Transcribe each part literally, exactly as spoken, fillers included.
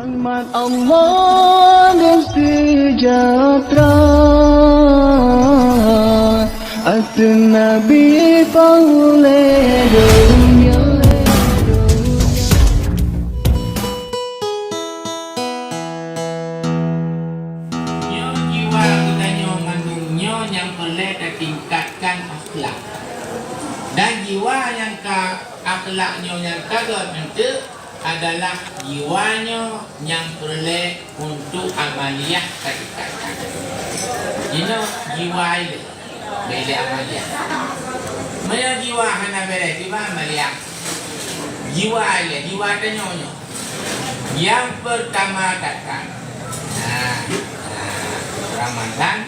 Rahmat Allah dan sejahtera ateueh Nabi peureulée donya. Nyoe jiwa geutanyoe mandum nyoe nyang peureulée tatingkatkan akhlak. Dan jiwa nyang ka akhlak nyoe nyang ka gét eunteuk adalah jiwa nyoe nyang peureulée untuk amaliah ka tingkatkan. Jinoe jiwa ilée, bèk lé amaliah. Meunyoe jiwa hana bèrèh, kiban amaliah? Jiwa ilée, jiwa tanyoe nyoe. Nyang peurtama datang. Nah, nah, Ramadan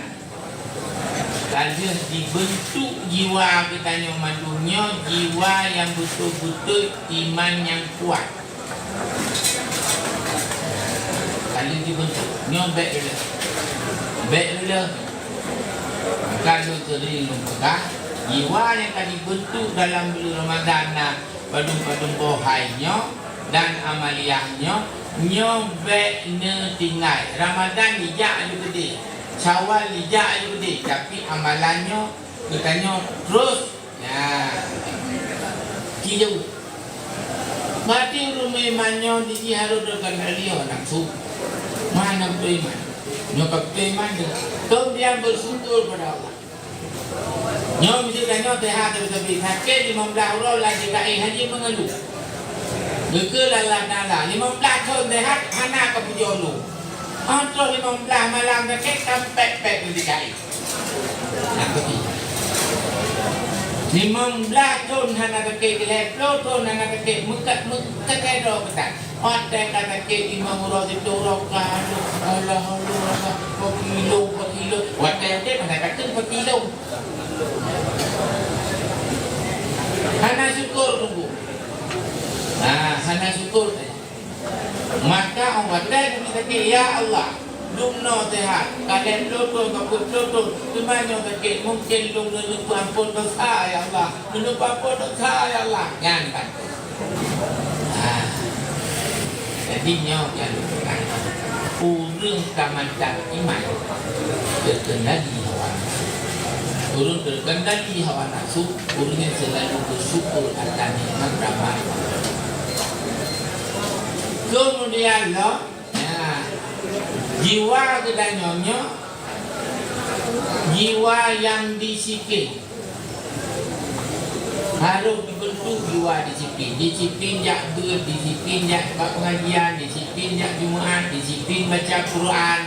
ka lheueh jibeuntuk jiwa geutanyoe mandum nyoe, jiwa nyang beutôi-beutôi iman nyang kuat. Ka lheueh jibeuntuk. Nyoe bèk ilée. Bèk ilée. Maka lôn seuring lôn peugah, jiwa nyang ka jibeuntuk dalam buleuen Ramadan na padum-padum boh hai nyoe dan amaliah nyoe, nyoe bèk neutinggai. Ramadan jijak aju keudéh, Syawal jijak aju keudéh, tapi amalan nyoe geutanyoe terus, ya, kijeuet. Berarti ureueng meuiman nyoe jih harôh teukeundali hawa nafsu. Mana beutôi iman? Nyoe ka beutôi iman tu. Kemudian bersyukur pada Allah. Nyoe miseue tanyoe sehat, tapi sakét limong blaih uroe lam J K I hana mengeluh. Geukheun lé Allah Taala, limong blaih thon sehat hana ka pujoe lôn. Óh troh limong blaih malam sakét, ka pèt-pèt lam J K I. Nah, beutôi. Limong blaih thon hana sakét, lhèe ploh thon hana sakét, meukat-meukat droe keutan. Watèe ka sakét limong uroe, siploh uroe ka, aduh, Allah, Allah, Allah, pakilo, pakilo. Watèe udép hana takheun pakilo. Hana syukur teungku. Nah, hana syukur. Maka watèe sakét, "Ya Allah, lôn nyoe sehat, ka lhèe ploh thon, ka peuet ploh thon, teuma nyoe sakét, mungken lôn neupeuampôn desya, ya Allah. Neupeuampôn desya, ya Allah." Nyan kan. Ha. Jadi, nyoe nyang lôn peugah. Ureueng ka mantap iman, teukeundali hawa nafsu. Ureueng teukeundali hawa nafsu, ureueng nyan seulalu bersyukur atas nikmat rahmat Allah. Keumudian lom, nah, jiwa geutanyoe nyoe, jiwa nyang disiplin. Harôh jibeuntuk jiwa disiplin. Disiplin jak beuet, disiplin jak bak pengajian, disiplin jak Jumat, disiplin baca Quran.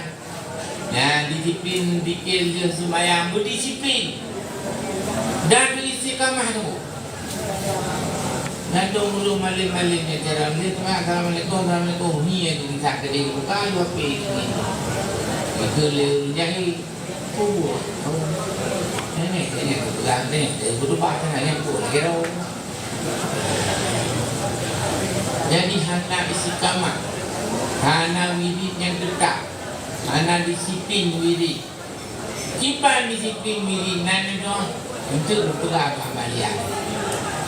Nah, disiplin zikir, seumayang, beudisiplin. Dan beuistiqamah teungku. Nyan dong ureueng malém-malém nyan cara, "Assalamualaikum, assalamualaikum." Nyan geumisah keudéh, buka lu H P nyan. Itu lé ureueng jahé. Kubur. Nenek, nenek, peugah nenek, dia berubah sana, yang pun lagi rau. Jadi, hana istiqamah, hana wirid nyang teutap, hana disiplin wirid. Kiban disiplin wirid nan nyoe untuk peugah amaliah.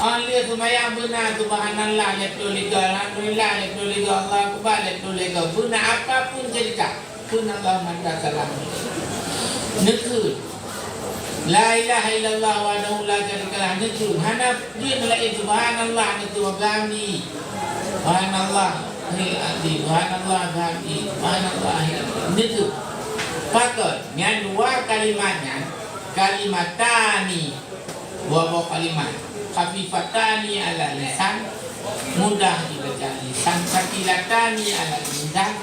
Óh lheueh seumayang beuna, subhanallah, lhèe ploh lhèe go, alhamdulillah, lhèe ploh lhèe go, Allahu akbar, lhèe ploh lhèe go. Beuna apapun cerita. Pun Allah mantap salam. Neukheun. La ilaha illallah wahdahu la syarikalah. Neukheun. Hana jeuet laén subhanallah neukheun, bihamdi. Subhanallah. Hil azim. Subhanallah bihamdi. Subhanallah hil azim. Neukheun. Pakon? Nyan dua kalimat nyan. Kalimatani. Dua boh kalimat. Khafifatani 'alal lisan, mudah dibaca lisan, tsaqilatani 'alal mizan,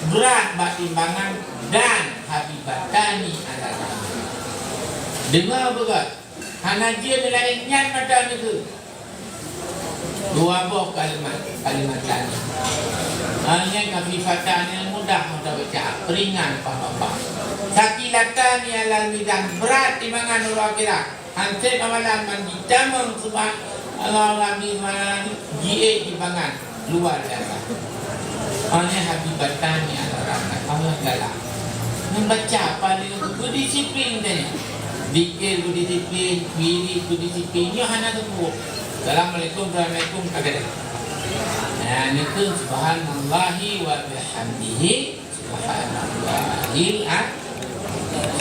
brat bak timbangan, dan habibatani 'alal rahman. Deungoe beugét, hana jeuet laén nyan mantong neukheun. Dua boh kalimat, kalimatani. Hanya khafifatani, mudah, mudah baca, ringan paham apa. Tsaqilatani 'alal mizan, brat timbangan uroe akhirat. Hansét amalan man jitamong subhanallah, Rabbi, subhanallah, jiék jibangan luar biasa. Hanya habibatani 'alal rahman, Allah galak. Membaca paling berdisiplin katanya. Zikir berdisiplin, wirid berdisiplin, nyoe hana teupeu. Assalamualaikum, assalamualaikum, ka gadang. Ya, Nyan keuh subhanallahi wa bihamdihi, subhanallahil a-,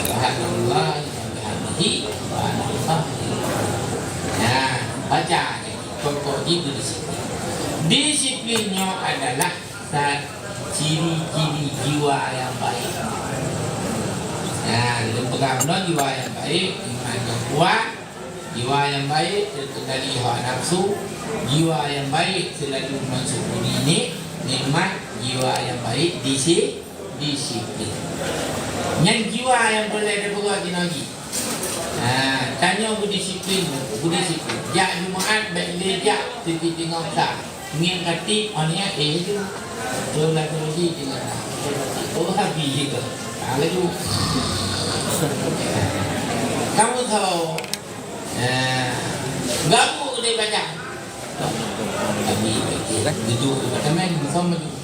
subhanallahi wa bihamdihi, subhanallahil. Nah, baca lagi. Pokok jih beudisiplin. Disiplin nyoe adalah sa-, ciri-ciri jiwa nyang baik. Nah, lôn peugah bunoe jiwa nyang baik, iman nyang kuat, jiwa nyang baik terkendali hawa nafsu, jiwa nyang baik selalu mensyukuri ni-, nikmat, jiwa nyang baik disi-, disiplin. Nyan jiwa nyang peureulèe teupeugah keunoe jih. Ha, tanyoe beudisiplin, beudisiplin. Jak Jumaat bèk lé jak teuti teungoh sa. Ngieng kati, oh, niat, eh, itu. Tuan lagi uji dengan, oh, habis itu. Ha, laju. Kamu tahu, eh, gabuk dia baca. Tapi, itu, itu, teman, sama juga.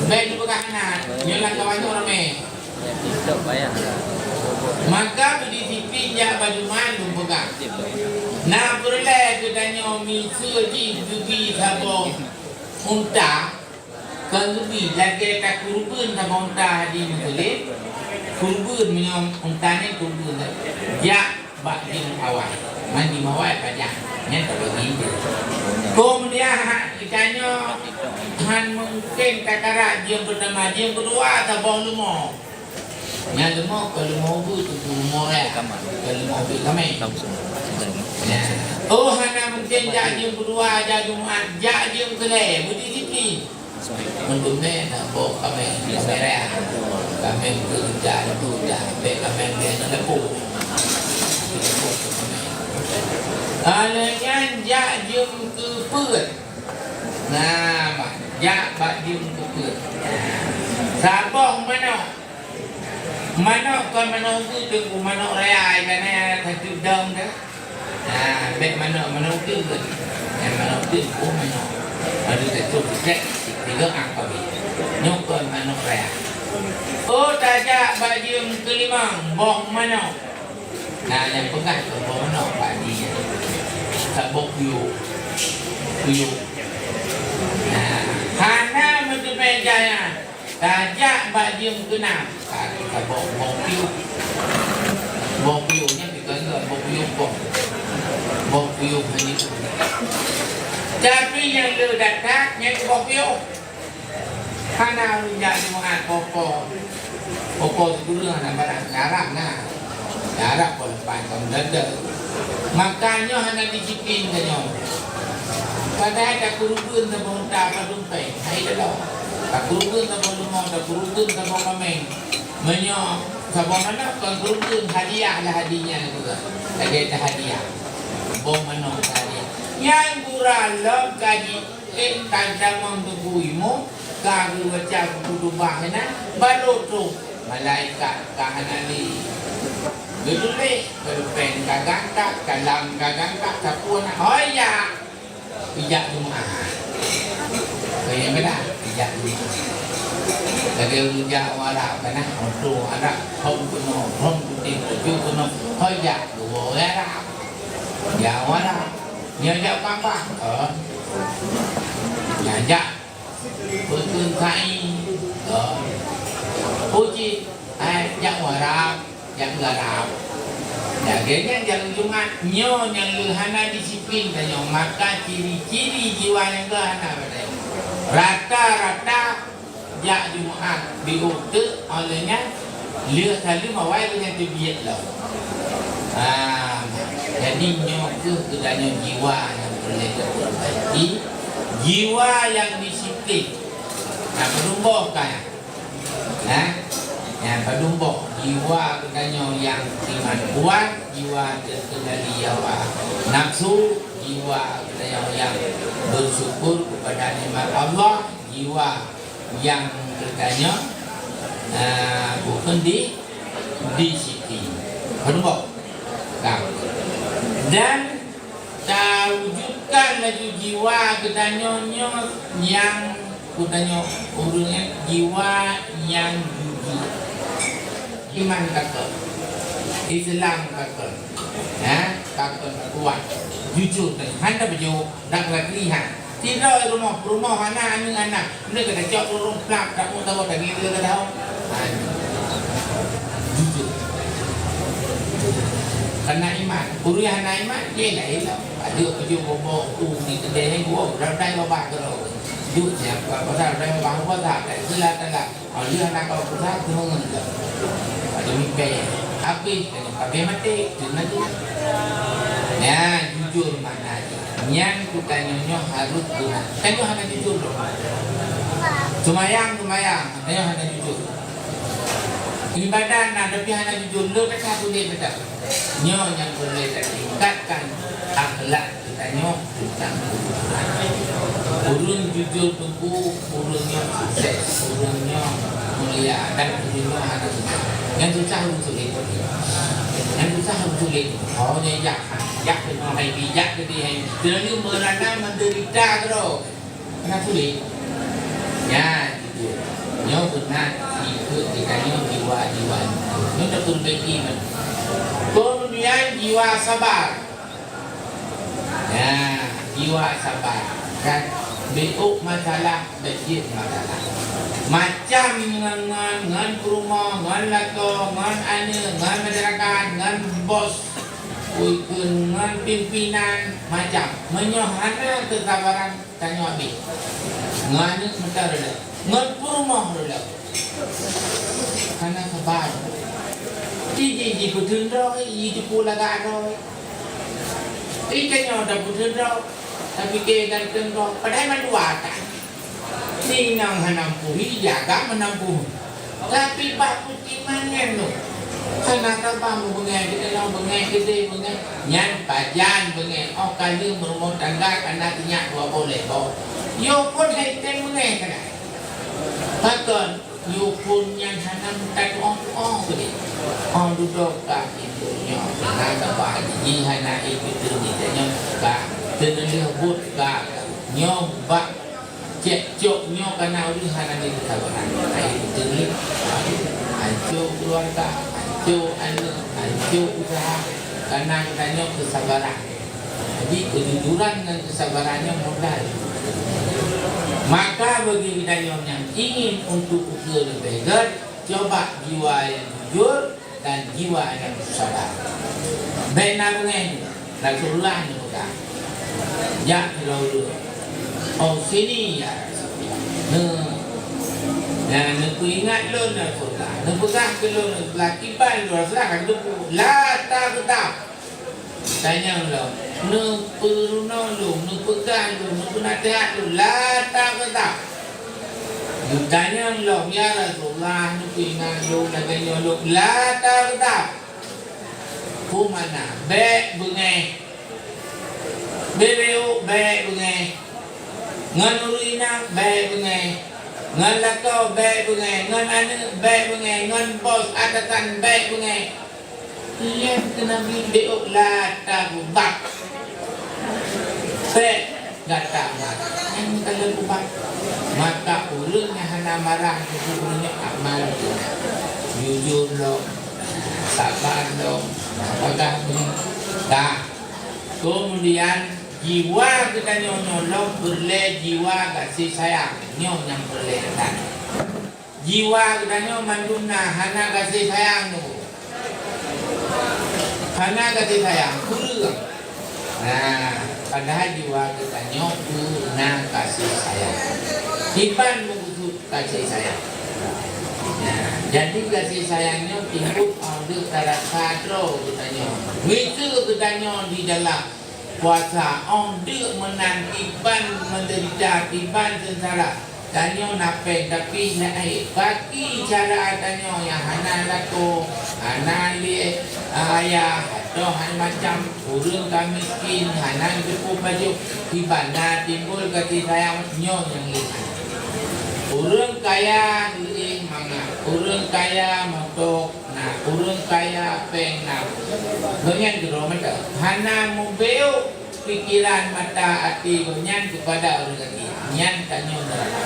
Bèk dipeugah hana, nyoe lam kawan nyoe ramè. Maka beudisiplin jak bak Jumaat lôn peugah. Na peureulèe geutanyoe miseue jih geubi saboh unta, kon geubi lagèe takureubeuen saboh unta di Meuseulem, kureubeuen meunyoe unta nyan kureubeuen jak bak jeuem awai. Mandi mawai pajan. Nyan tabagi ideh. Keumudian, ha, geutanyoe han mungken takarak jeuem peutama, jeuem keudua saboh leumo. Nyan leumo, keu leumo ubeut, teungku leumo raya. Keu leumo ubeut kamèng. Nyan. Oh, hana mungken jak jeuem keudua, jak Jumaat, jak jeuem keulhèe, beudisiplin. Meuteumèe na boh kamèng, kamèng raya. Kamèng keu ija, keu ija, bèk kamèng bèk na leupô. Alèh nyan jak jeuem keu peuet. Nah, bah, jak bak jeuem keu peuet. Saboh manok. Manok kon manok ubeut, teungku, manok raya, ikan raya, satu dong dah. Nah, bèk manok, manok ubeut. Yang manok ubeut, oh, manok. Baru satu, tiga, tiga angkot. Nyoe kon manok raya. Oh, tajak bak jeuem keulimong, boh manok. Nah, nyang peugah keu boh manok bak jih nyan. Saboh puyôh. Puyôh. Nah, hana meuteumèe jaya. Tajak bak jeuem keunam, ka saboh boh puyôh. Boh puyôh nyan dikeue boh puyôh boh. Boh puyôh nyan. Tapi nyang le that-that nyan boh puyôh. Hana ureueng jak Jumaat poh-poh. Poh-poh sikureueng hana barang, jarang na. Jarang poh leupah kon dada. Maka nyoe hana disiplin tanyoe. Padahai takureubeuen saboh unta padum péng, hai lalo. Takureubeuen saboh leumo, takureubeuen saboh kamèng. Meunyoe saboh manok kon kureubeuen, hadiah lah hadiah nyan. Lagèe hadiah. Boh manok hadiah. Nyang gura lom kaji Eh, tan tamong teungku imeum, ka geubaca buku tubah nyan, barô troh malaikat ka hana lé. Geutuléh, pulpen ka gangkat, kalam ka gangkat, sapeue na, "Hôi jak, ijak Jumaat." Keu nyang meunan, ijak Jumaat. Lagèe ureueng jak u Arab, ka na oto Arab, hom keunoe, hom kutem, baju keunoe, "Hôi jak, geuwoe Arab." Jak u Arab. Nyoe jak u Kakbah, oh. Nyan jak Peue kheun sa'i, oh. Peue cit, ai, jak u Arab, jak u Arab. Lagèe nyan jak u Jumat, nyoe nyang lheueh hana disiplin tanyoe, maka ciri-ciri jiwa nyang keu hana padai. Rata-rata jak Jumat di uteuk, óh lheueh nyan lheueh saleuem awai lheueh nyan teubiet lom. Ah, jadi nyoe kheueh geutanyoe jiwa nyang peureulèe tapeurbaiki, jiwa nyang disiplin. Nah, padum boh ka nyan. Nah, nyan padum boh jiwa geutanyoe nyang iman kuat, jiwa teukeundali hawa nafsu, jiwa geutanyoe nyang bersyukur kepada nikmat Allah, jiwa nyang geutanyoe, eh, bukon di, di siti. Padum boh? Ka. Dan tawujudkan laju jiwa geutanyoe nyoe nyang geutanyoe ureueng nyan jiwa nyang jujur. Iman kakon, Islam kakon. Ha? Takon kuat, jujur teuh, hana beujeuet, dak geukri han. Sidroe rumoh, rumoh hana aneuk hana, meunan ka tacok ureueng plak, tak mau tahu, tak ngieng ka tahu. Han. Jujur. Kana iman, ureueng hana iman, dia lain lah. Ada kerja bobok tu di kedai ni, gua beradai babah terus. Juk siapa, pasal beradai babah, babah tak, tak, tak, tak. Oh, dia nak kau pesan, tunggu. Ada mimpi. Habis, kena pakai mati, kena tu. Ya, jujur makna dia. Nyan tu tanyoe nyoe harus guna. Tanyoe hana jujur tu. Semayang, semayang, tanyoe hana jujur. Ibadah na, tapi hana jujur. Lo tak boleh betul. Nyoe nyang boleh ditingkatkan akhlak. Tanyoe teuntang keujujur. Ureueng jujur teungku, ureueng nyoe sukses, ureueng nyoe mulia, dan ureueng nyoe hana susah. Nyang susah ureueng sulet. Nyang susah ureueng sulet. Oh, nyan jak, jak keunoe hai bi, jak keudeh hai bi. Teuma meurana menderita keudroe. Hana sulet. Nyan jujur. Nyoe beuna ikut geutanyoe jiwa-jiwa. Nyoe tapeurbaiki man. Keumudian jiwa sabar. Nah, jiwa sabar, kan? Beuôk masalah, beujieb masalah. Macam ngon, ngon, ngon peurumoh, ngon lakoe, ngon aneuk, ngon masyarakat, ngon bos, ui, ngon pimpinan, macam. Meunyoe hana keusabaran, tanyoe abéh. Ngon aneuk meuta reuloh, ngon peurumoh reuloh. Hana sabar. Ji, ji, jipeuteun droe, jiteupeue lagak droe. Ih, tanyoe tapeuteun droe, tapike ganteng droe, padahai mandua tan. Inong hana meupuhi, jaga meunampuh. Tapi bak peutimbangan tu, hana sabar, beungèh, beungèh, beungèh, nyan pajan beungèh. Oh ka lheueh meurumoh tangga, kana sinyak dua boh lhèe boh. Yo phôn hai tem beungèh kana. Pakon? Yue phôn nyan hana meutu'oh-tu'oh keudeh. Oh, dudoe ka pintoe nyoe, hana sabar, jih hana ék beutôi nyoe ka, teuneulheueh buet ka, nyoe bak cekcok nyoe kana ureueng hana lé keusabaran. Hai beutôi, hanco keuluwarga, hanco aneuk, hanco useuha, kana geutanyoe keusabaran. Jadi, keujujuran ngon keusabaran nyan modal. Maka bagi geutanyoe nyang ingin untuk ukeue leubeh gèt, coba jiwa nyang jujur dan jiwa nyang sabar. Bèk na beungèh, Rasulullah neupeugah, "Jak sidroe ulôn." "Oh, sini, ya Rasulullah." Neu-, nyan neupeuingat lôn, Rasulullah. Neupeugah keu lôn, Rasulullah, kiban lôn, Rasulullah, ka geuteupeue. "La taghdab." Tanyong lom, neupeurunoe lôn, neupeugah lôn, neupeunaseuhat lôn, "La taghdab." Geutanyong lom, "Ya Rasulullah, neupeuingat lôn lagèe nyoe lôn, la taghdab." Peue makna? Bèk beungèh. Bèk beuôk, bèk beungèh. Ngon ureueng inong, bèk beungèh. Ngon lakoe, bèk beungèh. Ngon aneuk, bèk beungèh. Ngon bos atasan, bèk beungèh. Lheueh keu Nabi beuôk, la taghdab. Bèk gata marah. Nyan ka lheueh ubat. Maka ureueng nyang hana marah, ureueng nyan aman. Jujur lom, sabar lom, peugah beungèh. Dah. Keumudian, jiwa geutanyoe nyoe lom peureulèe jiwa gaséh sayang. Nyoe nyang peureulèe that. Jiwa geutanyoe mandum na, hana gaséh sayang nyoe. Hana gaséh sayang, kureueng. Nah, padahai jiwa geutanyoe peureulèe gaséh sayang. Kiban meukeusut gaséh sayang. Nah, jadi gaséh sayang nyoe timbul 'oh deuh tarasa droe geutanyoe. Miseue geutanyoe di dalam puasa, 'oh deuh meunan kiban meudeurita, kiban seungsara. Tanyoe na péng, tapi na akhé. Bagi cara tanyoe nyang hana lakoe, hana lé ayah, atau hana macam ureueng ka miskin, hana geupeu pajoh, kiban na timbul gaséh sayang nyoe nyang lé. Ureueng kaya lé mangat, ureueng kaya moto, na ureueng kaya péng na. Gobnyan keudroe mantong. Hana mubeuôk pikiran mata até gobnyan keupada ureueng gaki. Nyan tanyoe neuraka.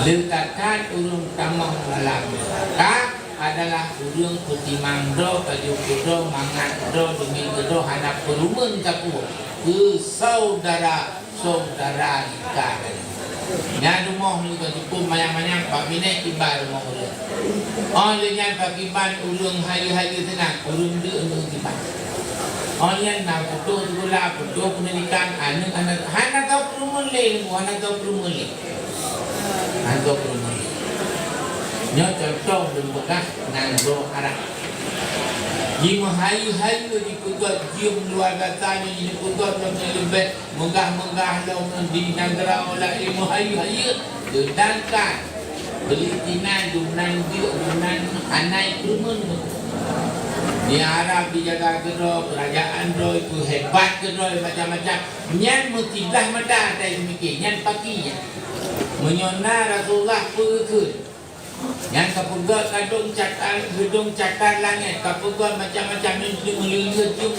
Leukakan ureueng tamong dalam neuraka, adalah ureuëng peutimang droe, pajoh keudroe, mangat droe, deungon keudroe, hana peurumeuen sapeue keu saudara-saudara nika tadi. Nyan rumoh nyoe ka cukup manyang-manyang, bak binéh kiban rumoh ureuëng. Óh lheueh nyan pakiban ureuëng hayeue-hayeue seunang, ureuëng deuk nyoe kiban. Óh lheueh nyan na putôh sikula, putôh peundidikan, aneuëk hana, hana tau peurumeuen lé, hana tau peurumeuen lé. Anggô peurumoh. Nyoe contoh lôn peugah nanggroe Arab. Jimeuhayeue-hayeue jipeugöt jeuem luwa biasa nyoe jipeugöt lom nyang leubeh meugah-meugah lom di nanggroe laén meuhayeue-hayeue. Seudangkan Palestina dumnan jeuet dumnan hana peurumeuen. Di Arab dijaga keudroe, keurajeuen droe, peuhebat keudroe, macam-macam. Nyan meukiblah mata ata jimike, nyan paki nyan. Meunyoe na Rasulullah peue kheun? Nyan ka peugöt kadong catat, geudong catat langét, ka peugöt macam-macam nyan, meuleueh-leueh jeuem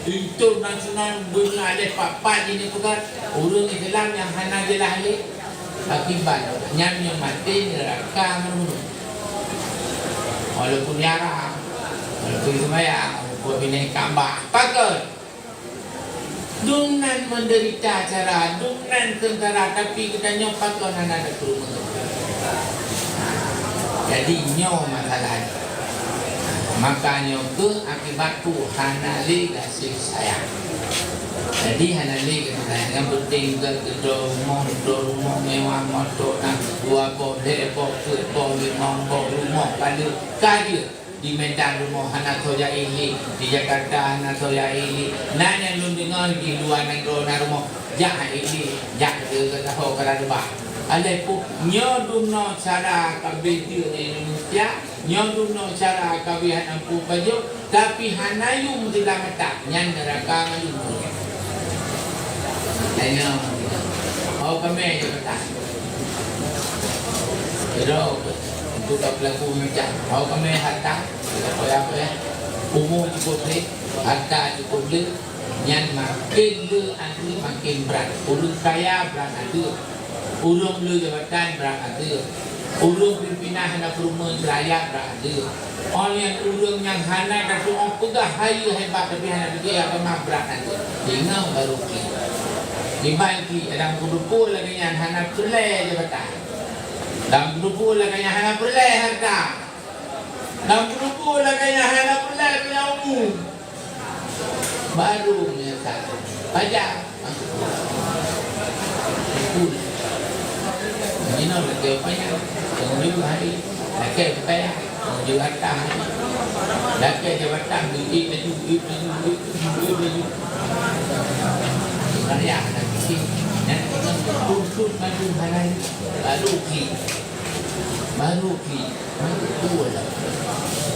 internasional, beuna aleh pat-pat jipeugöt. Ureuëng Islam nyang hana jeulaih lé, akibat nyan nyang maté neuraka ngon ureuëng. Walaupun yara, walaupun seumayang, walaupun binèh Ka'bah, pakon. Dumnan menderita cara, dumnan sengsara, tapi geutanyoe pakon hana teupeureumeun. Jadi, nyoe masalah nyoe. Maka nyoe keuh akibat peue hana lé gaséh sayang. Jadi, hana lé gaséh sayang. Nyang penting gèt keudroe rumoh, keudroe rumoh mewah, moto na dua boh, lhèe boh, peuet boh, limong boh, rumoh ka lheueh, ka jeuet. Di Medan rumoh hana soe jaéh lé, di Jakarta hana soe jaéh lé. Na nyang lôn deungö di luwa nanggroe na rumoh jak jaéh lé, jak keu gata ho ka reubah. Alèh peue nyoe dumnoe cara ka beda ngon Indonesia, nyoe dumnoe cara ka beda hana peue pajoh, tapi hana yum di lam mata, nyan neuraka ngon yum. Ayo, ho kamé jabatan. Keudroe, untuk ka peulaku macam, ho kamé harta, Apa-apa, ya. Umu cukup lé, harta cukup lé, nyan makin lé ateueh makin brat. Ureuëng kaya brat ateueh. Ureuëng le jabatan brat ateueh. Ureuëng pimpinan hana peurumoh rakyat brat ateueh. Óh nyan ureuëng nyang hana tatu'oh peugah hayeue hebat tapi hana pike agama brat ateueh. Ingat baru ki. Iban ki, lam keudroe lagèe nyan hana peureulèe jabatan. Lam keudroe lagèe nyan hana peureulèe harta. Lam keudroe lagèe nyan hana peureulèe punya umu. Baru meunyeusal. Pajan. Betul. Inoe lakèe pajan. Pengunjung hari. Lakèe payah. Pengunjung harta hari. Lakèe jabatan. Duit laju, duit laju, duit laju, duit laju. Raya nak kecil. Dan tuntut maju hana. Baru ki. Baru ki.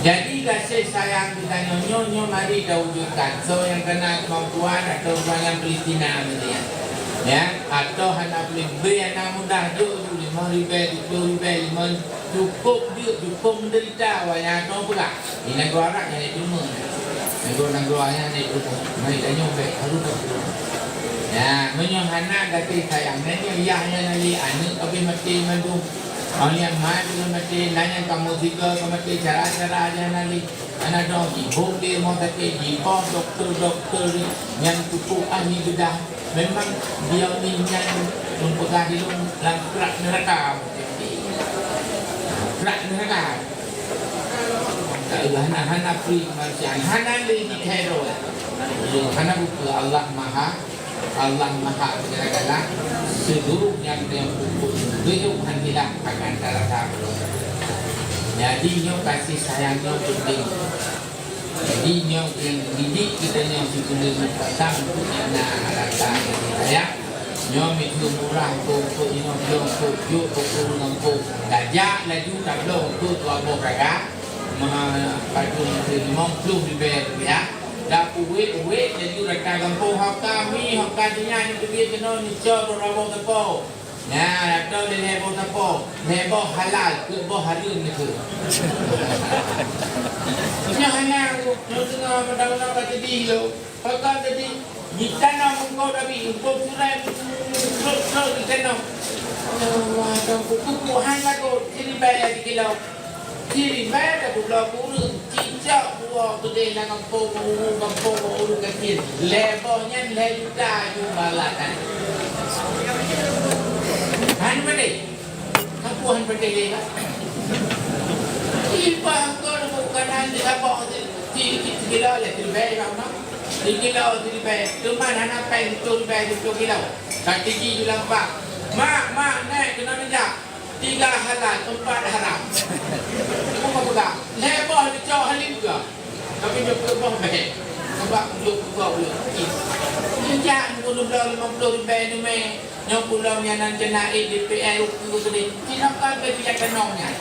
Jadi, gaséh sayang geutanyoe nyoe, nyoe mari tawujudkan. Soe nyang kana keumampuan atau ureueng nyang Palestina misalnya, ya, atau hana boleh bri, hana mudah jok ju limong ribèe, tujoh ribèe, limong, cukup jeuet, cukup menderita awaknyan atau peugah. Di nanggroe Arab nyan itu meuh. Nanggroe-nanggroe nyan itu meuh. Mari tanyoe bèk harus tapeugah. Ya, meunyoe hana gaséh sayang, meunyoe yah nyan lé aneuk kabeh maté mandum. Awaknyan mat ngon maté, na nyang kamoe sigoe ka maté, cara-cara nyang na lé. Hana dong jibôk di rumoh sakét, jipoh dokto-dokto nyang cukup ahli beudah. Memang beliau ni nyang lôn peugah di lôn lam krak neuraka. Krak neuraka. Hana, hana free kemanusiaan, hana lé jithèe droe. Hana buku Allah Maha Allah Maha Segala-gala, seluruh nyang teuh pukul tujoh han hilang akan tarasa. Jadi, nyoe kasih sayang nyoe penting. Jadi, nyoe nyang didik kita nyoe sikula meupasang untuk nyang na rasa kasih sayang. Nyoe miseue murah, untuk, untuk inoe, untuk, untuk, untuk, untuk, untuk. Tajak laju tabloe untuk dua boh raga, ma-, padum limong ploh ribèe rupiah. Dak uwit-uwit laju rata gampông, "Ho ka mi, ho ka donya nyang teubiet keunoe neucok dua boh teupô." Nyan, atau lhèe boh teupô, lhèe boh halal, peuet boh hareuem neukeu. Nyoe hana, nyoe teungoh meudawa-dawa ka teudih lom. Ho ka teudih, jitanom eungkôt abi, eungkôt surai, trok-trok jitanom. Ya Allah, dan pupuk han lagot, siribèe sikilo. Siribèe ka peubloe keu ureueng, cicok buoh keudeh lam gampông, ureueng gampông, ureueng gasien. Lhèe boh nyan lhèe juta ju balakan. Han padé. Sapeue han padé lé ka? Ibang kon bukan han di saboh si, si, si, sikilo lé siribèe ibang na. Sikilo siribèe. Teuma hana pèng siploh ribèe siploh kilo. Ka tiji ju lam bak. Mak, mak, nèk keunoe neujak. Tiga halal, empat haram. Bukan peugah. Lhèe boh dicok halim ke? Tapi nyoe keu boh bèk. Sebab untuk buka ulang. Nijak nunggu dua belas lima puluh ribèe numè. Nyoe pulang nyan nan ceunak, eh, D P R uku tadi. Cina kan ke dia kenong nyan.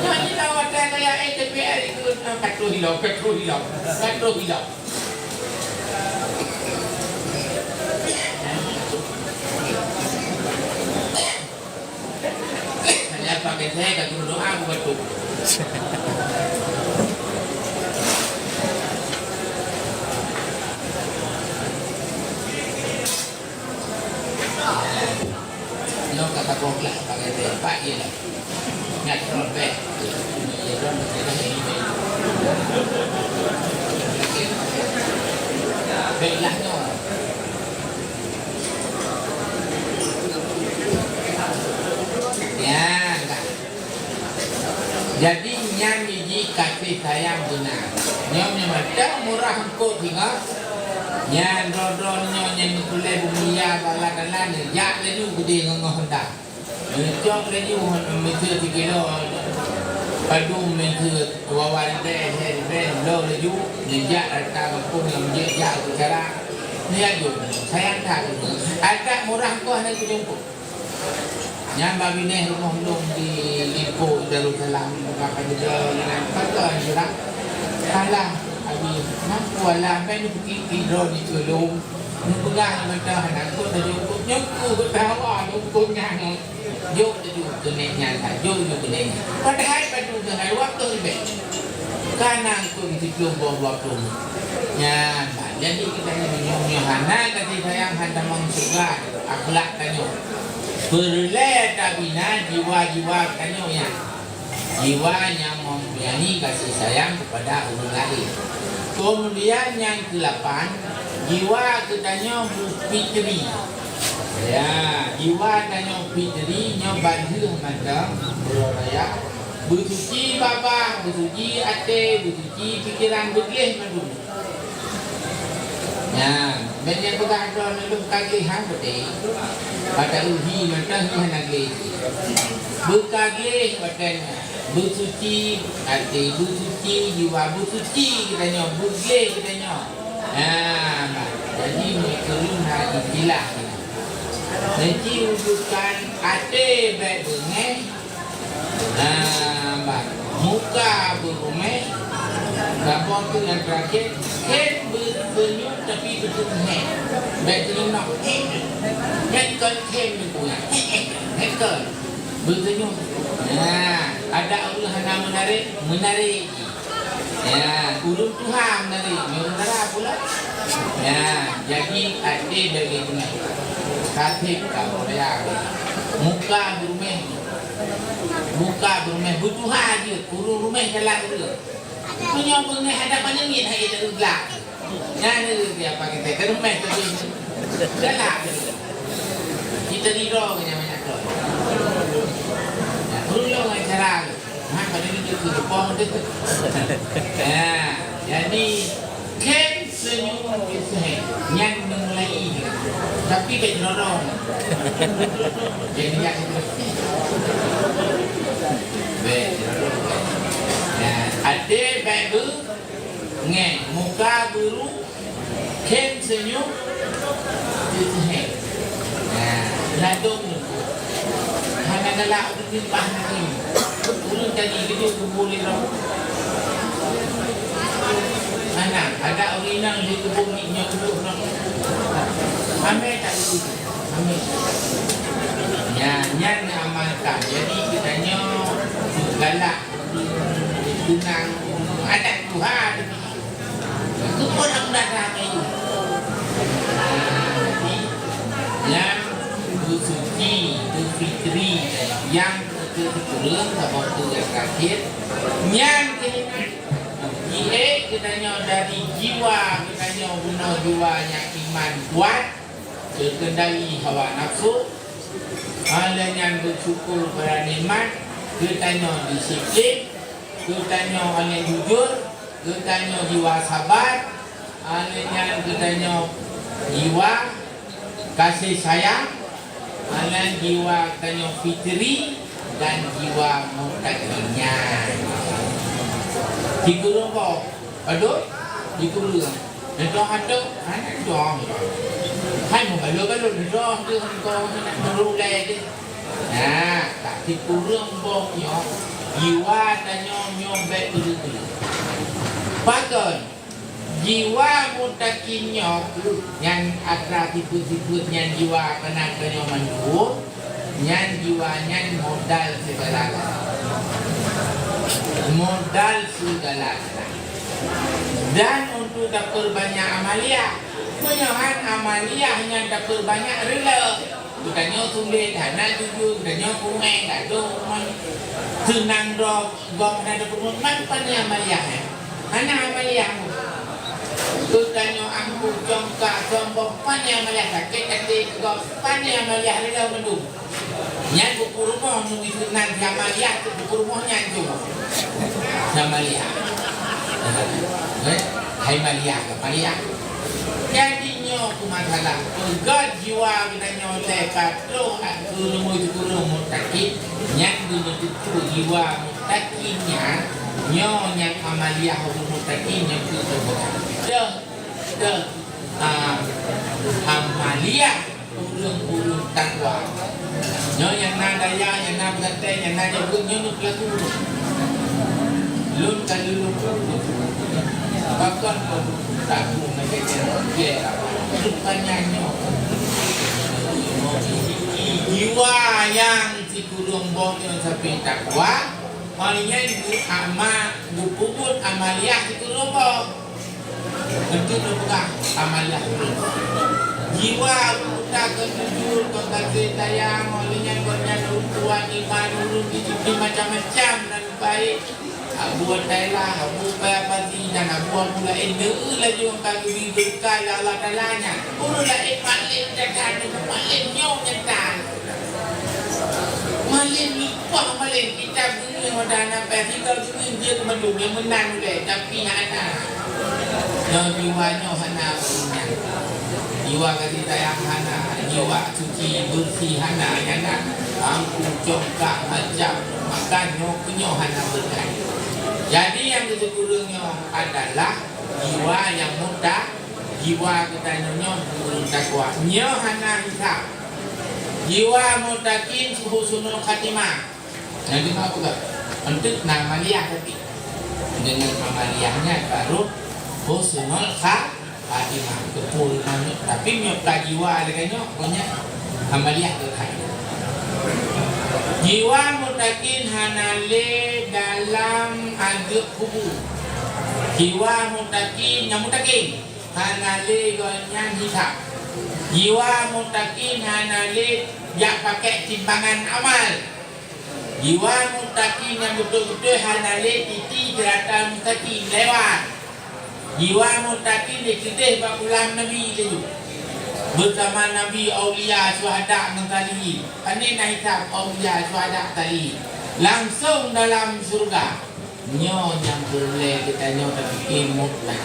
Nyoe cina watèe kaya, eh, D P R itu, eh, kacau hilau, kacau hilau, kacau hilau. Hanya pakai saya kat guru doa aku batuk. Nyoe ka taboh lah pakai saya. Pak je lah. Ngat ron beh. Ron beh. Beh lah nyoe. Ya, dah. Jadi nyan jih kasih sayang beuna. Nyoe memang mantong murah eungkôt singoh. Nyan droe-droe nyoe nyang meutuléh beumeuyah bala dalan, jak laju keudeh ngon honda. Neucok laju miseue sikilo padum, miseue wawan bèe, lhèe bèe, bloe laju, neujak rata gampông nyang jeuet jak keu cara. Neujak jok, sayang that. Agak murah eungkôt hana geujok. Nyan bak binéh rumoh lôn di Lipo Darussalam, bukan pada jalan, kata jurang. Alah, abi, ngaku alah, main bukit tidur di Culu. Neupeugah mantong hana eungkôt, laju eungkôt nyoe ku beutawa, eungkôt nyan. Jok laju keuneuk nyan, jok laju keuneuk nyan. Padahai baju keuneuk waktu ribèe. Kana eungkôt siploh boh, dua ploh. Nyan, bah, jadi kita ni meunyoe hana kasih sayang, hana tamong syeuruga. Akhlak tanyoe. Peureulèe tabina jiwa-jiwa tanyoe nyan. Jiwa nyang mempunyai kasih sayang kepada ureueng laén. Kemudian nyang keulapan, jiwa geutanyoe beufitri. Ya, jiwa tanyoe fitri nyoe ban lheueh mantong uroe raya. Beusuci babah, beusuci até, beusuci pikeran, beugleh mandum. Nyan, bèk nyan peugah droeneuh lôn ka gleh, han beutôi. Pada uhi mantong hi hana gleh. Beuka gleh watèe nyan. Beusuci até, beusuci jiwa, beusuci geutanyoe, beugleh geutanyoe. Nah, jadi meunyoe keu lôn na istilah nyan. Neuci wujudkan até bèk beungèh, Nah, bah, muka beurumèh, saboh tu nyang terakhir, khem beuseunyum tapi beuseunyum. Bèk seunyum nyoe. Nyan kon khem nyoe. Nyan kon. Beuseunyum. Nah, ada ureueng hana meunarek, meunarek. Ya, ureueng tuha meunari, ureueng dara pula. Ya, jadi até bagi teungoh. Kaseb ka budaya. Muka beurumèh. Muka beurumèh, beutuha jeuet, ureueng rumèh galak ureueng. Meunyoe beungèh ada paneungit hai dari glak. Nyan dia pakai teh rumèh tadi. Galak. Kita ridho ke nyan banyak tu. Ya, ureueng acara. Ha, pada ni dia tu, dia bohong dia tu. Ya, jadi, khem seunyum Israel. Nyan meumulai dia. Tapi bèk nyodoh. Jadi, ya, bèk nyodoh. Ya, até bèk beungèh, muka beuru, Khem seunyum, teuseuhé. Nah, ladôm nyoe. Hana galak ureueng nibak nangis. Ureueng tadi geudong kubu lé roh. Hana, ada ureueng inong di kubu ni nyoe kubu roh. Amé tak kubu. Amé. Nyan, nyan amalkan. Jadi, geutanyoe galak, teunang, adat Tuhan. Keupeue hana mudah that nyan? Nyang beusuci, beufitri, nyang Keu sikureueng saboh teuk nyang terakhir, nyan keuh jiék geutanyoe dari jiwa geutanyoe bunoe jiwa nyang iman kuat, teukendali hawa nafsu, lheueh nyan beusyukur bak nikmat, geutanyoe disiplin, geutanyoe aneuëk jujur, geutanyoe jiwa sabar, lheueh nyan geutanyoe jiwa kasih sayang, lheueh nyan jiwa geutanyoe fitri, dan jiwa muttaqin nyan. Sikureueng boh, padub? Sikureueng. Neudoh ateueh, hana neudoh. Hai meubalot-balot neudoh teuh, engkau hana meurulée teuh. Nah, tapi kureueng boh nyoe, jiwa tanyoe nyoe bék beureugueng. Pakon? Jiwa muttaqin nyoe keuh nyan atra sifeuet-sifeuet nyan jiwa keunan tanyoe mandum, nyan jiwa nyan modal sigala-gala. Modal sigala-gala. Dan untuk tapeurbanyak amaliah. Meunyoe han amaliah nyan tapeurbanyak rila. Geutanyoe sulet, hana jujur, geutanyoe kumeng, gadôh, seunang droe, gob hana tapeureumeun, man pane amaliah nyan? Hana amaliah. Geutanyoe angkuh, congkak, sombong, pane amaliah, sakét até, gob, pane amaliah rila mandum. Nyan buku rumoh nyoe meunan si Amalia, buku rumoh nyan tu. Si Amalia. Eh, hai Malia, Malia. Jadi nyoe keuh masalah peugöt jiwa geutanyoe lé ka troh keu leumo sikureueng muttaqin, nyan geuneuteupeue jiwa muttaqin nyan, nyoe nyang Amalia ureueng muttaqin nyang keu teupeugah. Deuh, deuh, ah, Amalia. Ureueng-ureueng takwa. Nyoe nyang na dayah, nyang na peureulée, nyang na jaweub, nyoe, nyoe peulaku ulôn. Lôn ka lôn peulaku. Pakon kon takwa lagée nyan? Rupanya nyoe. Jiwa nyang sikureueng boh nyoe sabe takwa, ngon nyan geuama, geupeubuet amaliah sikureueng boh. Beutôi neupeugah amaliah ulôn. Jiwa ulôn ka jujur, ka gaséh sayang, óh lheueh nyan gobnyan ureueng tuha iman, ulôn jicebti macam-macam nan baik. Abu Thailah, Abu Payapati, dan Abu Abu laén, neueu laju ka geubri beureukat lé Allah Taala nyan. Ureueng laén malém that-that, malém nyoe nyan that. Malém lumpah, malém kitab dunia, meudah na payah tinggai dunia, jeuet mandum nyang meunan ulée, tapi hana. Nyoe jiwa nyoe hana ureueng nyan. Jiwa gaséh sayang hana, jiwa suci beureusi hana, nyang na angkuh, congkak, macam, maka nyoe keu nyoe hana beureukat. Jadi nyang geuteupeu ureueng nyoe adalah jiwa nyang muta-, jiwa geutanyoe nyoe ureueng takwa. Nyoe hana hisab. Jiwa muttaqin husnul khatimah. Nyang teuma peugah, enteuk na amaliah tapi. Deungon amaliah nyan baru husnul kha-, khatimah. Keupeue manyét, tapi meunyoe ka jiwa lagée nyoe, pokoknya amaliah keu khatimah. Jiwa muttaqin hana lé dalam ageueb kubu. Jiwa muttaqin, nyang muttaqin, hana lé gobnyan hisab. Jiwa muttaqin hana lé jak pakai timbangan amal. Jiwa muttaqin nyang beutôi-beutôi hana lé titi siratal mustaqim lewat. Jiwa muttaqin dikeudeh bak ulam Nabi laju. Beusama Nabi, aulia, syuhada ngon salihin. Pane na hisab aulia, syuhada, salihin? Langsong dalam syeuruga. Nyoe nyang peureulée geutanyoe tapike mutlak.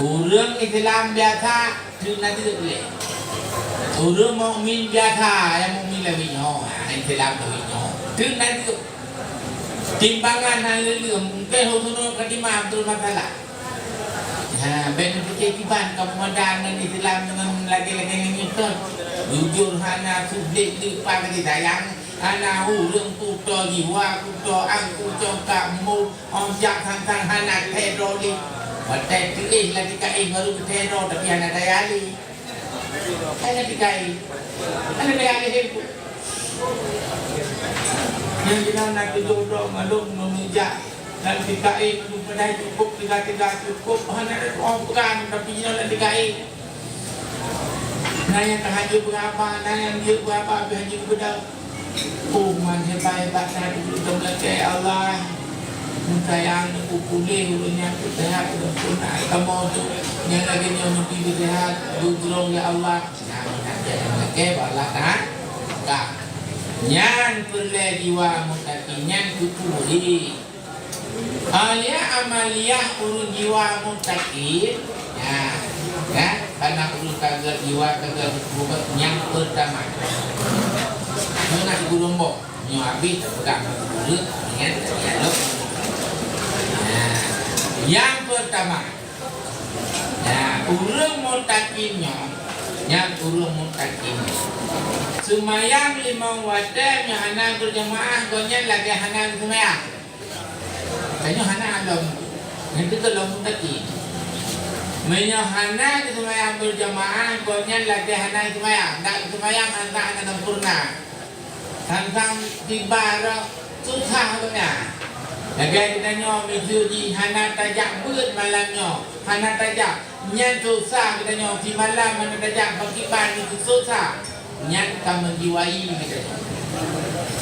Ureueng Islam biasa teuk na teuk lé. Ureueng mukmin biasa, nyang mukmin lagée nyoe, ha, Islam lagée nyoe, teuk na teuk. Timbangan hana leuleum, mungken husnul khatimah beutôi masalah. Ha, bék neupike kiban kamoe madan ngon Islam ngon lagée-lagée nyan nyoe. Jujur hana, sulet leupah kasih sayang. Hana ureueng kuto jiwa, kuto angku congkak mut, óh jak sang-sang hana thée droe lé. Watée teuéh lam tika éh baru geuthée droe, tapi hana daya lé. Hana tika éh. Hana daya lé. Nyang jinoe na tujoh droe malum meunujak lam tika éh, meunyoe padahai cukup, tiga-tiga cukup, hana ada tuoh peugah, tapi jinoe lam tika éh. Na nyang ka hana beurapa, na nyang jeuet beurapa, tapi hana jeuet beudôh. Oh, man hebat-hebat na di ulôn lakèe, ya Allah. Meusayang neuk puléh ulôn nyan, peusehat ulôn pun na kamoe tu. Nyang lagèe nyoe neubri peusehat, beujroh, ya Allah. Nah, meunan jeuet lakèe bak Allah Taala. Nyan peureulèe jiwa muttaqin nyan keupeue? Alia amaliyah ureueng jiwa muttaqin, ya, ya, karena ureueng ka gèt jiwa, ka gèt muttaqin nyang peurtama. Nyoe na sikureueng boh, nyoe habéh tapeugah ngon ureueng, ingat, dialog. Ya, nyang peurtama, ya, ureueng muttaqin nyoe, nyang ureueng muttaqin nyoe. Seumayang limong watèe nyoe hana beujamaah, gobnyan lagèe hana seumayang. Tanyoe hana lom, nyan teuka lom muttaqin. Meunyoe hana geuseumayang beujamaah, gobnyan lagèe hana seumayang, dak seumayang hana, hana sempurna. Sang-sang tiba rot susah gobnyan. Lagèe geutanyoe miseue jih hana tajak beuet malam nyoe, hana tajak. Nyan susah geutanyoe, simalam hana tajak, pakriban nyoe susah. Nyan ka meujiwai geutanyoe.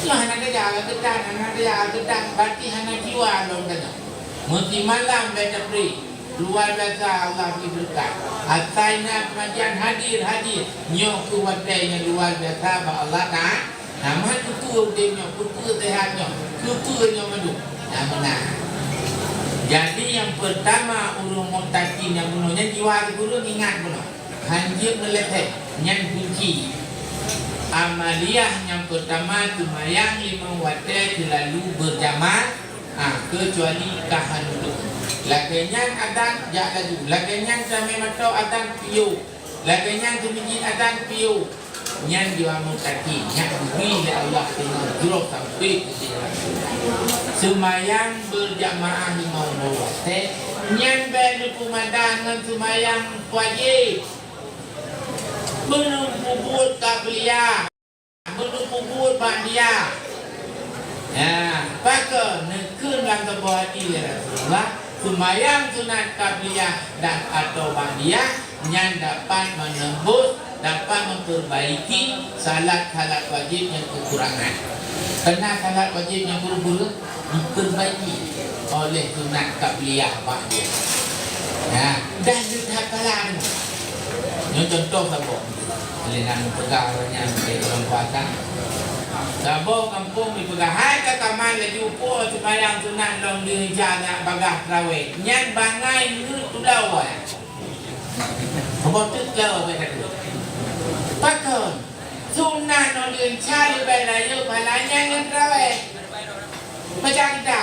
Nyoe hana tajak, hana geutan, hana tajak, hana geutan, berarti hana jiwa lom geutanyoe. Meusimalam bèk tapreh, luar biasa Allah bri beureukat. Asai na pengajian hadir, hadir. Nyoe keuh watèe nyang luar biasa bak Allah Taala. Nah, meuhan keupeue udép nyoe, keupeue seuhat nyoe, keupeue nyoe mandum. Nah, meunan. Jadi, nyang peurtama, ureueng muttaqin nyang bunoe nyan jiwa sikureueng, ingat bunoe. Hanjeuet meuleupah, nyan kunci. Amaliyah nyang peurtama, seumayang limong watèe seulalu beujamaah, ah, keucuali ka hana lôn. Lagèe nyan adan, jak laju. Lagèe nyan tamè mantong adan, piôh. Lagèe nyan teumijin adan, piôh. Nyan jiwa muttaqin, nyan geubri lé Allah teungoh jroh sampoe keu sira. Seumayang beujamaah limong watèe, nyan bèk neupeumada ngon seumayang wajéb. Beuneuh peubuet qabliyah, beuneuh peubuet ba'diyah. Nyan, pakon neukheun lam saboh até lé Rasulullah, seumayang sunat qabliyah dan atau ba'diyah nyan dapat meunembus, dapat memperbaiki salat-salat wajéb nyang keukurangan. Karena salat wajéb nyang peureuguh diperbaiki oleh sunat qabliyah ba'diyah. Nah, dan jeuet that pahala nyoe. Nyoe contoh saboh. Lé na meupeugah awaknyan bak bulan puasa. Saboh gampông jipeugah, "Hai ka kaman laju po seumayang sunat lom di Indonesia nyan bagaih tarawèh." Nyan bangai ngeut tulawai. Saboh teuk tulawai bak takue. Pakon? Sunat ngon di Indonesia leubeh rayeuk pahala nyan ngon tarawèh. Macam kita.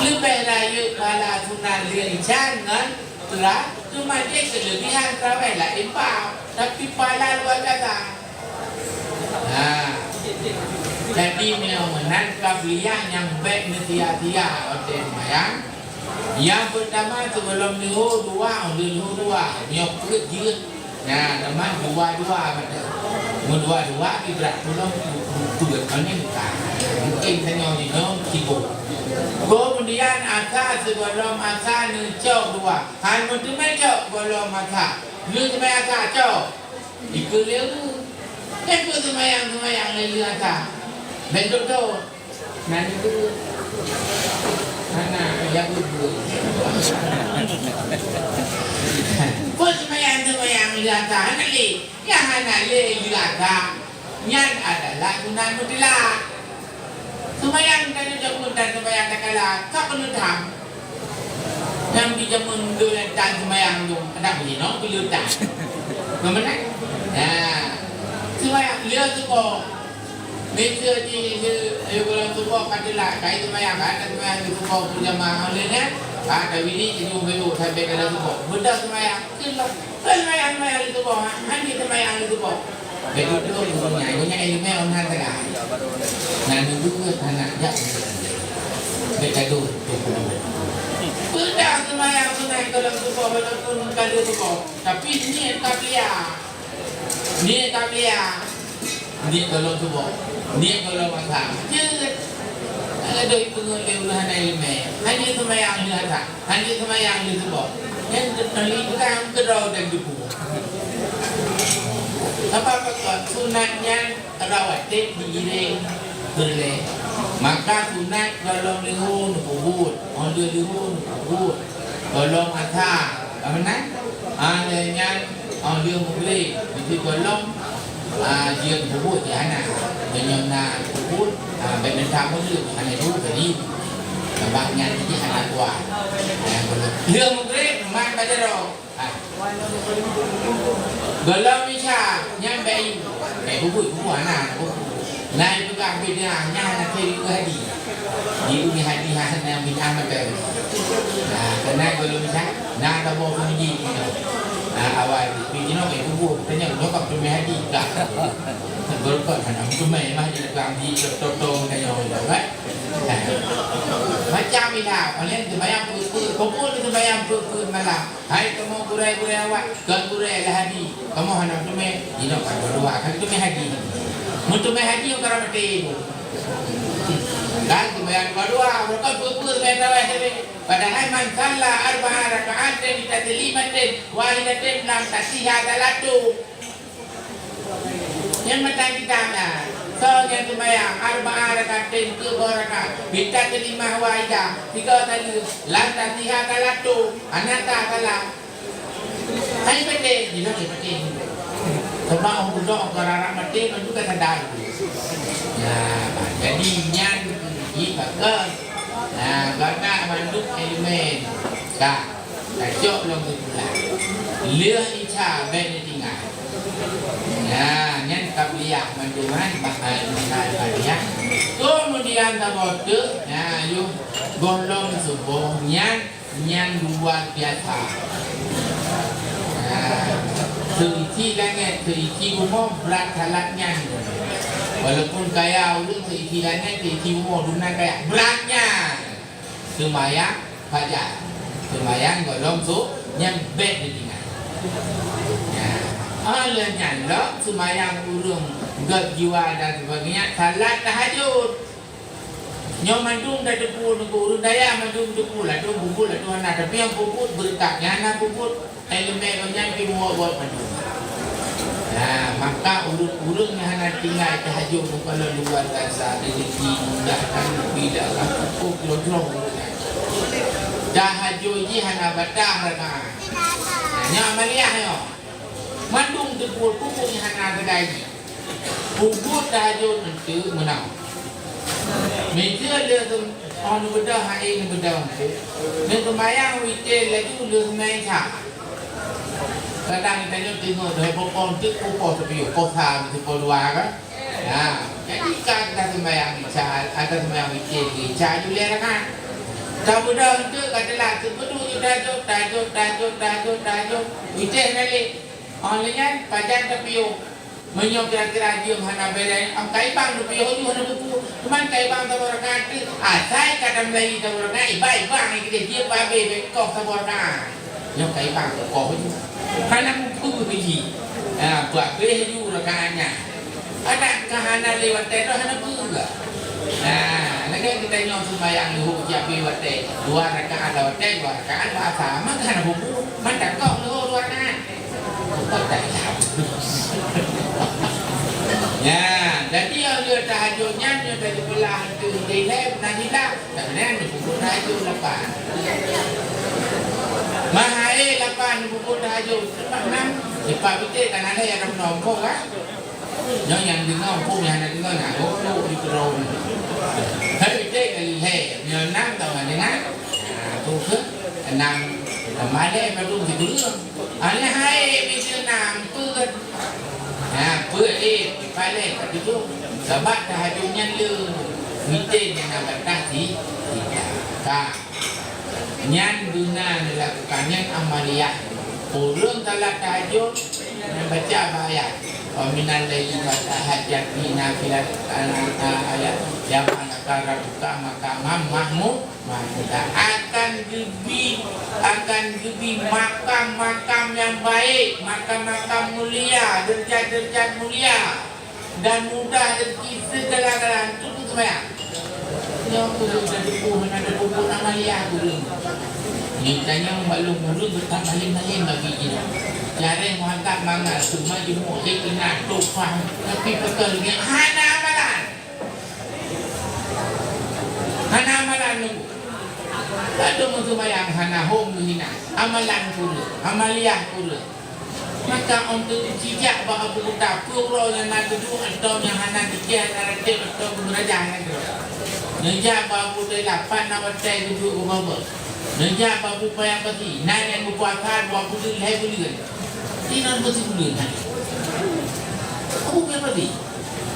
Leubeh rayeuk pahala sunat lheueh isya ngon peurah, cuma jih keulebihan tarawèh laén bab, tapi pahala luar biasa. Nah, jadi meunyoe meunan qabliyah nyang bèk neusia-sia watèe seumayang. Nyang peurtama, sigohlom leuhô dua, leuhô dua, nyoe peuet jeuet. Nah, teuma dua-dua mantong. Meudua-dua pih brat pulom peuet, meunan ka. Mungken tanyoe nyoe sibok. Keumudian asa, sigohlom asa neucok dua. Han meuteumé cok gohlom asa. Lheueh teumé asa cok. Dikeue lé ureueng. Nyan keuh seumayang-seumayang lé lheueh asa. Bèk dot-dot. Nyan keuh. Hana, ya beutôi. Peue seumayang-seumayang lheueh asa? Hana lé. Nyang hana lé lheueh asa. Nyan adalah sunat mutlak. Seumayang tanyoe jameun dan seumayang takala, ka keuneuk tham. Nyang di jameun dulu nyang tan seumayang tu, adak bujinoe geuleutan. Ngon meunan? Nah, seumayang lheueh suboh. Miseue jih lheueh, lheueh gohlom suboh ka teulat, ka seumayang, ka seumayang lheueh suboh beujamaah lheueh nyan, ka tawiri, tujôh bacut sampoe ka lheueh suboh. Beudôh seumayang, keunoe. Kan seumayang, seumayang lheueh suboh, ha? Han jiseumayang lheueh suboh. Begitu gurunyan, gurunyan ileumèe ôn han sagai. Nyan geuh hana jak. Bèk gadoh. Peue dak seumayang sunat gohlom suboh walaupun ka lheueh suboh, tapi niet ka piah. Niet ka piah. Niet gohlom suboh. Niet gohlom asa. Jeuet. Hana doi peungeut lé ureueng hana ileumèe. Han jiseumayang lheueh asa. Han jiseumayang lheueh suboh. Nyan teupeuli peugah keudroe dan debu. Sabab pakon? Sunat nyan rawatib diiréng peureulée. Maka sunat gohlom leuhô neupeubuet, óh lheueh leuhô neupeubuet, gohlom asa, ka meunan? Ah, lheueh nyan, óh lheueh mugreb, itu gohlom, ah, jeuet peubuet jih hana. Meunyoe na peubuet, ah, bék neutap meuleueh, hana jeuet tadi. Sabab nyan jih hana kuat. Lheueh mugreb, mat bak jaroe. Gohlom Isya, nyan bèk, bèk peubuet, peubuet hana, peubuet. Na ipeugah bid'ah, nyan hana keu hadi. Di uni hadi hana bid'ah mantong. Nah, keunan gohlom Isya, na tabôh keu meuji. Nah, awai, di jinoe bèk peubuet, tanyong nyoe ka teumé hadi, ka. Gohlom hana teumé mah, jadi tukang di toto tanyong, kan? Nah. Macam ila, paléng seumayang peuet-peuet, peubuet seumayang peuet-peuet malam. Hai kamoe gurèe-gurèe awak, kon gurèe lheuh hadi, kamoe hana meuteumé, jinoe ka dua-dua, ka teumé hadi. Meuteumé hadi, ka maté tu. Kan seumayang dua-dua, uroe kon peuet-peuet seumayang tarawih sabe. Padahai man shalla arba'a raka'atin bi taslimatin wahidatin lam tasihha shalatuhu. Nyan meunan kitab nyan. Soe nyang seumayang arba'a raka'atin, sigoe rakaat, bi taslimah wahidah, sigoe saleuem, lam tasihha shalatuhu, hana sah salat. Hai patéh, jinoe hai patéh. Sabab ureueng budok ka rara maté, mandum ka sadar. Nah, jadi nyan jih pakon. Nah, gata mandum elemen. Ka. Tacok lom keupulan. Lheueh Isya bèk neutinggai. Nah, nyan qabliyah mandum kan, bah, eh, qabliyah. Keumudian saboh teuk, nah, yoh gohlom suboh nyan, nyan luwa biasa. Nah, seisi langèt, seisi bumoe brat salat nyan. Walaupun kaya ureueng seisi langèt, seisi bumoe dumnan kaya, brat nyan. Seumayang fajar, seumayang gohlom su, nyan bèk neutinggai. Nyan, óh lheueh nyan lom seumayang ureueng gèt jiwa dan sebagainya, salat tahajud. Nyoe mandum tateupeue ngon ureueng dayah mandum teupeue, ladôm peubuet ladôm hana, tapi nyang peubuet beureukat, nyang hana peubuet Hai leumèe gobnyan pih muwot-wot mandum. Nah, maka ureueng-ureueng nyang hana tinggai tahajud meukalon luwa biasa, rezeki mudahkan, pih dah cukup jroh-jroh ureueng nyan. Tahajud jih hana batah rakaat. Nah, nyoe amaliah nyoe. Mandum teupeue-peue nyang hana keudai jih. Peubuet tahajud eunteuk meunan. Meunyoe lheueh sem-, oh, neubeudôh hai, neubeudôh eunteuk. Meuseumayang witir laju lheueh seumayang Isya. Kadang tanyoe teungoh deuh bukon teuk kupoh teupiyôh, poh sa meuteupôh dua kan? Nah, jadi ka kita seumayang Isya, ada seumayang witir di Isya ju lhèe rakaat. Tabeudôh eunteuk ka teulat, teupeuduek ju tahajud, tahajud, tahajud, tahajud, tahajud. Witir balik. Oh, lheueh nyan pajan teupiyôh. Meunyoe kira-kira jeuem hana bèrèh, am kaibang neupiôh laju hana buku. Cuman kaibang saboh rakaat teuk, asai ka tamulai saboh rakaat, ibang-ibang nyang keudeh jeuem peuabéh bèk koh saboh rakaat. Nyoe kaibang koh laju. Hana buku lagi. Ha, peuabéh laju rakaat nyan. Adak ka hana lé watèe droe hana peue. Ha, lagèe geutanyoe seumayang luhô jiabéh watèe, dua rakaat lam watèe, dua rakaat bak asa, maka hana buku. Mantap koh luhô dua rakaat. Ya, jadi nyang lheueh tahajud nyan, nyoe tadi beulah tu dilèe, pernah tidak? Tak pernah, ni pukul tahajud lapan. Mahai lapan pukul tahajud. Lepas enam, lepas betul kan ada yang ada penompok kan? Nyoe nyang deungoe, pun nyang hana deungoe, nah, goblok di keudroe. Hai betul kan lhèe, nyoe enam tahu kan dengar? Nah, tu ke enam, malèe baru dikureueng. Alèh hai meuseunang peuet. Ha, peuet, eh, paleng ka tujoh. Sabab tahajud nyan le. Mité nyan na batah di, di ka. Nyan guna neulakukan nyan amaliyah. Ureueng salat tahajud nyan baca bak ayat. Wa minal laili fatahajjad bihi nafilatan laka asa an yab'atsaka rabbuka maqaman mahmud. Akan geubi, akan geubi makam-makam nyang baik, makam-makam mulia, deurajat-deurajat mulia, dan mudah rezeki segala-galanya. Itu pun seumayang. Nyoe kureueng teupeue, hana teupeue amaliyah kureueng. Geutanyoe bak lôn ureueng geutak malém-malém bagi jinoe. Jarang mantap mangat, teuma jimeu'ah inan tupah, tapi beutôi lagèe hana amalan. Hana amalan nunggu. Padum seumayang hana hom geuhina. Amalan kureueng, amaliah kureueng. Maka untuk jijak bak Abu Kuta, peue uroe nyang na geuduek atau nyang hana geuceh, hana ratéb atau geumeurajah nyan keudroe. Neujak bak Abu Dailah, pat na watèe geuduek geubobo. Neujak bak Abu Paya Pasi, na nyang geupuasa dua puluh lhèe buleuen. Inan peusibuleuen hana. Abu Paya Pasi,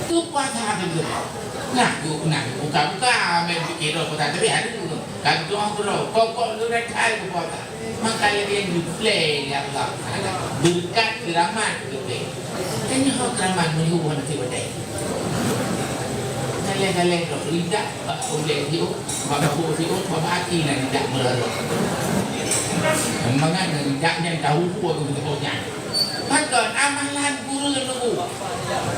geupuasa hana geubobo. Nah, geu-, nah, buka-buka, amai pikir droe puasa tapi hana. Ka geudoa keudroe, pokok lôn akai geupuasa. Maka lagèe nyan geuplè lé Allah Taala. Beureukat keuramat geuplè. Tanyoe ho keuramat meunyoe hana sibeutai. Galeng-galeng droe, lidak bak ulèe siôh, bak babah siôh, bak até na lidak meurara. Mangat na lidak nyan tahu peue geuh nyan. Pakon amalan kureueng nunggu.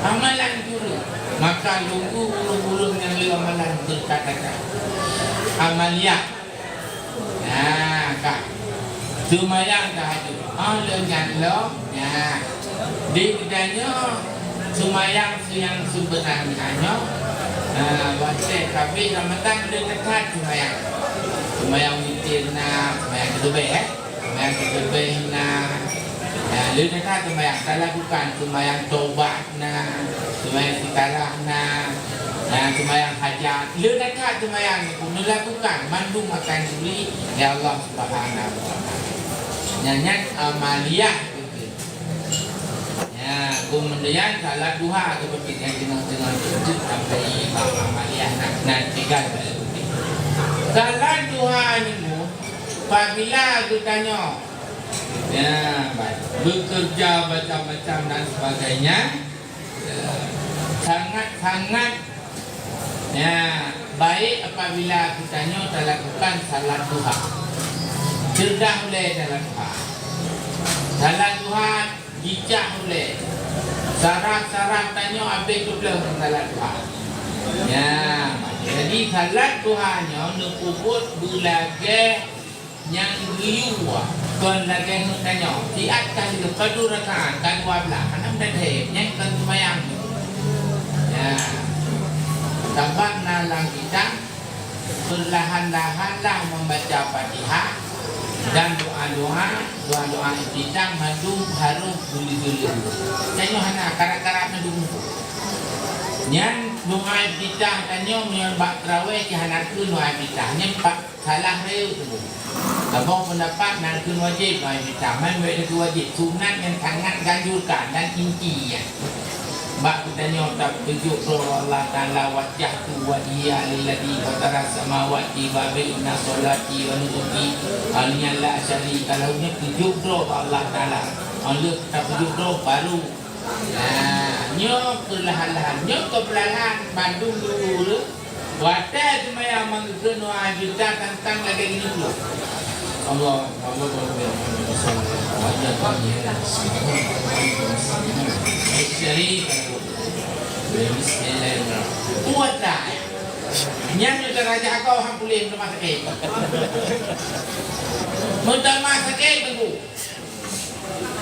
Amalan kureueng. Maka nunggu ureueng-ureueng nyang lé amalan beureukat that. Amaliah. Nah, ka. Seumayang tahajud. Oh, lheueh nyan lom. Nah. Di geutanyoe seumayang nyang seubeuna nyoe. Nah, watèe ka abéh Ramadhan lé that seumayang. Seumayang witir na, seumayang teuleubèh, eh. Seumayang teuleubèh na. Nah, lé that seumayang talakukan, seumayang tobat na, seumayang istikharah na, na seumayang hajat. Lé that seumayang nyoe pun neulakukan, mandum akan geubri lé Allah Subhanahu wa Taala. Nyan, nyan amaliah. Ya, keumudian salat duha seperti nyang teungoh-teungoh jeuet sampoe imam amaliah na, na tinggai bak leubeh. Salat duha nyoe, apabila geutanyoe, ya, baik, bekerja macam-macam dan sebagainya, ya, sangat-sangat, ya, baik apabila geutanyoe talakukan salat duha. Ceudah ulèe salat duha. Salat duha jicak ulèe. Saraf-saraf tanyoe abéh teupleuh ngon salat duha. Ya, jadi salat duha nyoe neupeubuet beulagèe nyang geuyue, kon lagèe ngon tanyoe. Siat ka lheueh padum rakaat, ka dua blah, hana meudat thèe, nyan kon seumayang. Ya. Sabab na lam kitab, perlahan-lahanlah membaca Fatihah dan doa-doa, doa-doa iftitah mandum harôh geulheueh-lheueh. Tanyoe hana, karab-karab mandum. Nyan doa iftitah tanyoe meunyoe bak teurawèh cit hana kheun doa iftitah. Nyan pa-, salah rayeuk teungku. Saboh peundapat na kheun wajéb doa iftitah, man bèk na kheun wajéb. Sunat nyang sangat dianjurkan dan inti nyan. Bak geutanyoe tapeujok droe bak Allah Taala, "Wajjahtu wajhiya lilladzi fataras samawati wal arda hanifa musliman wa ma ana minal musyrikin, la syarika lahu." Nyoe peujok droe bak Allah Taala. Óh lheueh tapeujok droe baru. Nah, nyoe peulahan-lahan. Nyoe keu peulahan bandum dulu. Watèe seumayang mangat keunoe aju ta tantang lagèe geuneuk. Allah, Allah, Allah, Allah. Bismillahirrahmanirrahim. Kuat dah. Nyan nyoe raja kau hang puléh meutamah sakét. Meutamah sakét teungku.